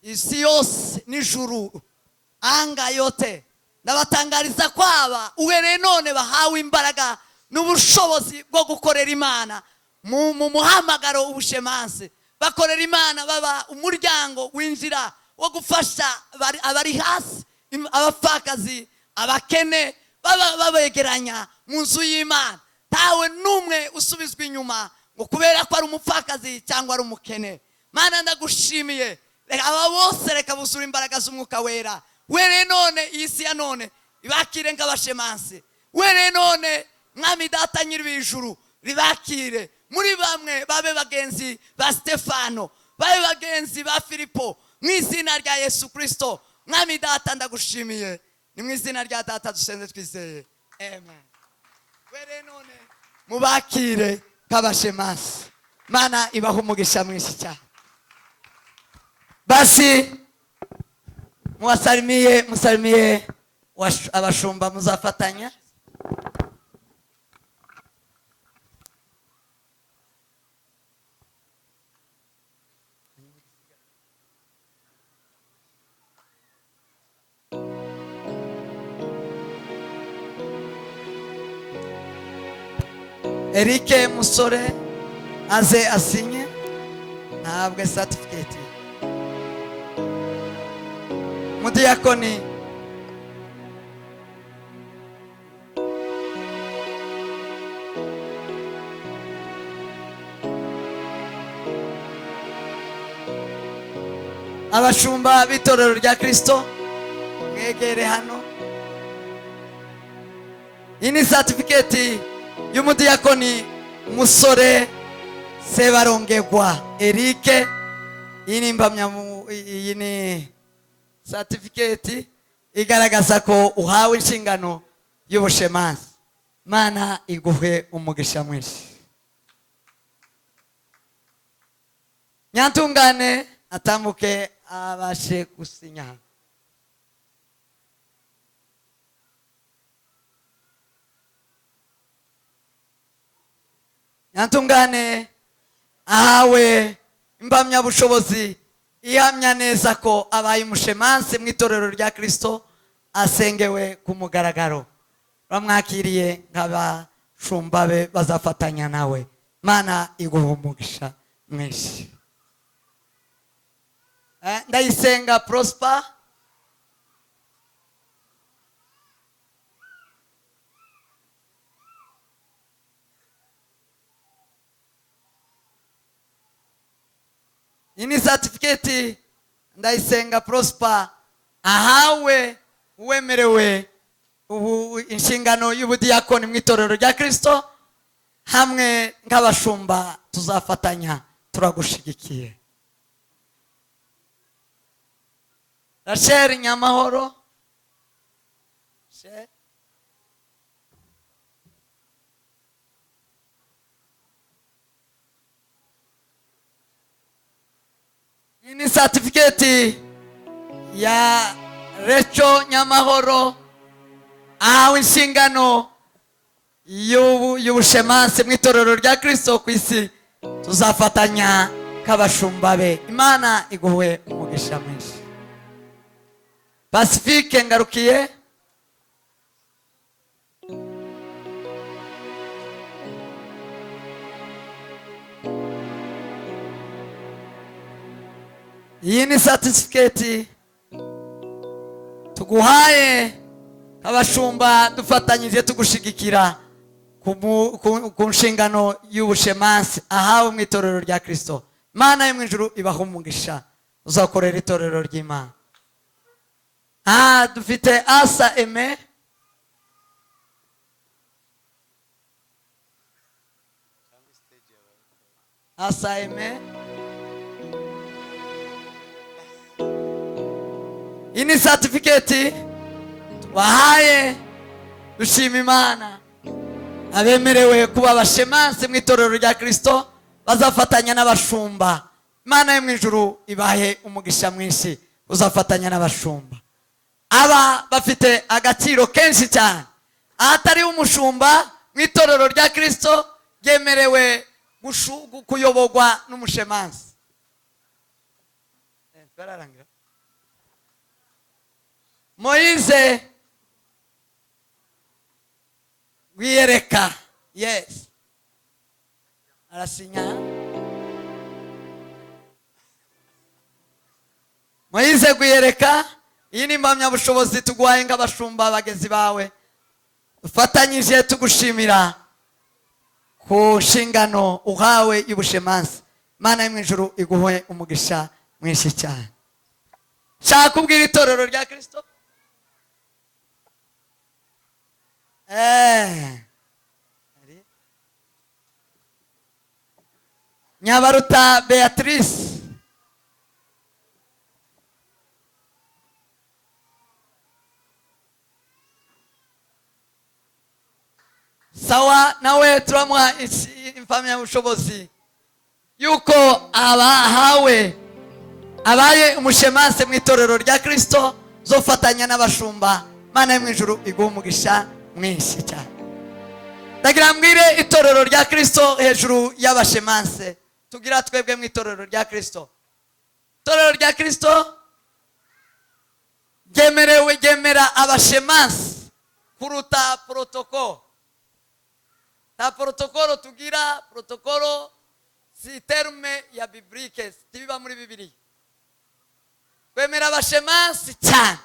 isi yose n'ijuru, anga yote, ndabatangariza kwaba uhereye none bahawe imbaraga n'ubushobozi bwo gukorera Imana mu muhamagaro w'ubushemansi, bakorera Imana, baba umuryango winjira wo gufasha abari hasi, abapfakazi, abakene, baba babegeranya mu nzu y'Imana. Ntawe n'umwe usubizwa inyuma ngo kubera ko ari umupfakazi cyangwa ari umukene. Mana, ndagushimiye. Reka aba bose, reka buzure imbaraga z'Umwuka Wera. Wereye none iyi si ya none ibakire nk'abashemansi. Wereye none, Mwami Data nyir'ijuru, ribakire muri bamwe, babe bagenzi ba Stefano, babe bagenzi ba Filipo, mu izina rya Yesu Kristo. Mwami Data, ndagushimiye. Ni mu izina rya Data dusenze twizeye, amen. Wereye none mubakire nk'abashemasi. Mana ibaha umugisha mwinshi cyane. Basi muwasalimie, musalimie abashumba muzafatanya. Eric Musore aze asinye ntabwe certificate. Mudiyakoni abashumba b'itorero rya Kristo mwegere hano. Iyi ni certificate y'umudiyakoni Musore Sebarongegwa Eric. Iyi ni impamyamu, iyi ni certificate igaragaza ko uhawe inshingano y'ubushemansi. Mana iguhe umugisha mwinshi. Nyantungane atambuke abashe gusinya. Nyantungane ahawe impamyabushobozi ihamya neza ko abaye umushemansi mu itorero rya Kristo, asengewe ku mugaragaro. Bamwakiriye nk'aba nk'abashumba be bazafatanya nawe. Mana iguha umugisha mwinshi. Ndayisenga Prosper. Iyi ni certificate Ndayisenga Prosper ahawe uwemerewe ubu inshingano y'ubudiyakoni mu itorero rya Kristo, hamwe nk'abashumba tuzafatanya, turagushigikiye. Rachel Nyamahoro. Rachel. Iyi ni certificate ya Recho Nyamahoro ahawe inshingano y'ubushemansi mu itorero rya Kristo ku isi, tuzafatanya k'abashumba be. Imana iguhe umugisha mwinshi. Pacifique Ngarukiye. Iyi ni certificate tuguhaye abashumba dufatanyije tugushigikira ku nshingano y'ubushemansi ahawe mu itorero rya Kristo. Imana yo mu ijuru ibaha umugisha, uzakorera itorero ry'Imana. Dufite Asa Aime. Asa Aime. Iyi ni certificate tubahaye dushima Imana abemerewe kuba abashemansi mu itorero rya Kristo bazafatanya n'abashumba. Imana yo mu ijuru ibahe umugisha mwinshi, uzafatanya n'abashumba. Aba bafite agaciro kenshi cyane. Ahatari umushumba mu itorero rya Kristo ryemerewe kuyoborwa n'umushemansi. Moise Wiyereka. Yes. Arasinya. Moise Gwiyereka, iyi ni impamyabushobozi tuguhaye nk'abashumba bagenzi bawe, dufatanyije tugushimira ku nshingano uhawe y'ubushemansi. Imana yo mu ijuru iguhe umugisha mwinshi cyane. Shaka kubwira itorero rya Kristo. Nyabaruta Beatrice. Sawa, nawe turamuha impamyabushobozi yuko abahawe abaye umushemansi mu itorero rya Kristo, zofatanya n'abashumba. Imana yo mu ijuru iguhe umugisha mwinshi cyane. Ndagira mbwire itorero rya Kristo hejuru y'abashemanse tugira twebwe mu itorero rya Kristo. Itorero rya Kristo ryemerewe ryemera abashemanse kuruta protocol. Ta protocolo tugira, protocolo si terme ya biblique, tibiba muri Bibiliya. Twemera abashemansi cyane,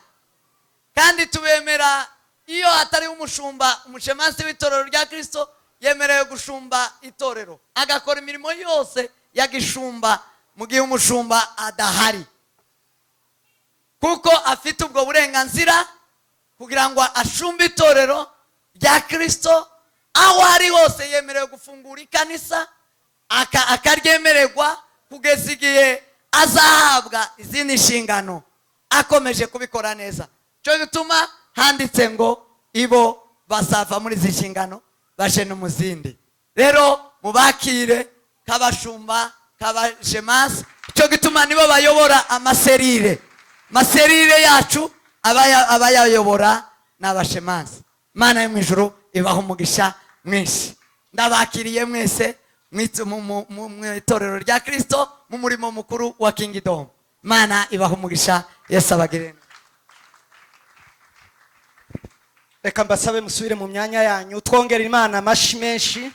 kandi tubemera iyo hatari umushumba. Umushemansi w'itorero rya Kristo yemerewe gushumba itorero, agakora imirimo yose ya gishumba mu gihe umushumba adahari, kuko afite ubwo burenganzira kugira ngo ashumbe itorero rya Kristo aho ari hose. Yemerewe gufungura ikanisa akaryemererwa kugeza igihe azahabwa izindi nshingano, akomeje kubikora neza. Cyo gituma handitse ngo ibo bazava muri izi nshingano baje no mu zindi. Rero mubakire kabashumba kabashemasi. Cyo gituma nibo bayobora amaserire. Maserire yacu abayayobora n'abashemasi. Imana yo mu ijuru ibaha umugisha mwinshi. Ndabakiriye mwese mu itorero rya Kristo mu murimo mukuru wa Kingdom. Imana ibaha umugisha, Yesu abagirire. Reka mbasabe musubire mu myanya yanyu, twongere Imana amashyi menshi.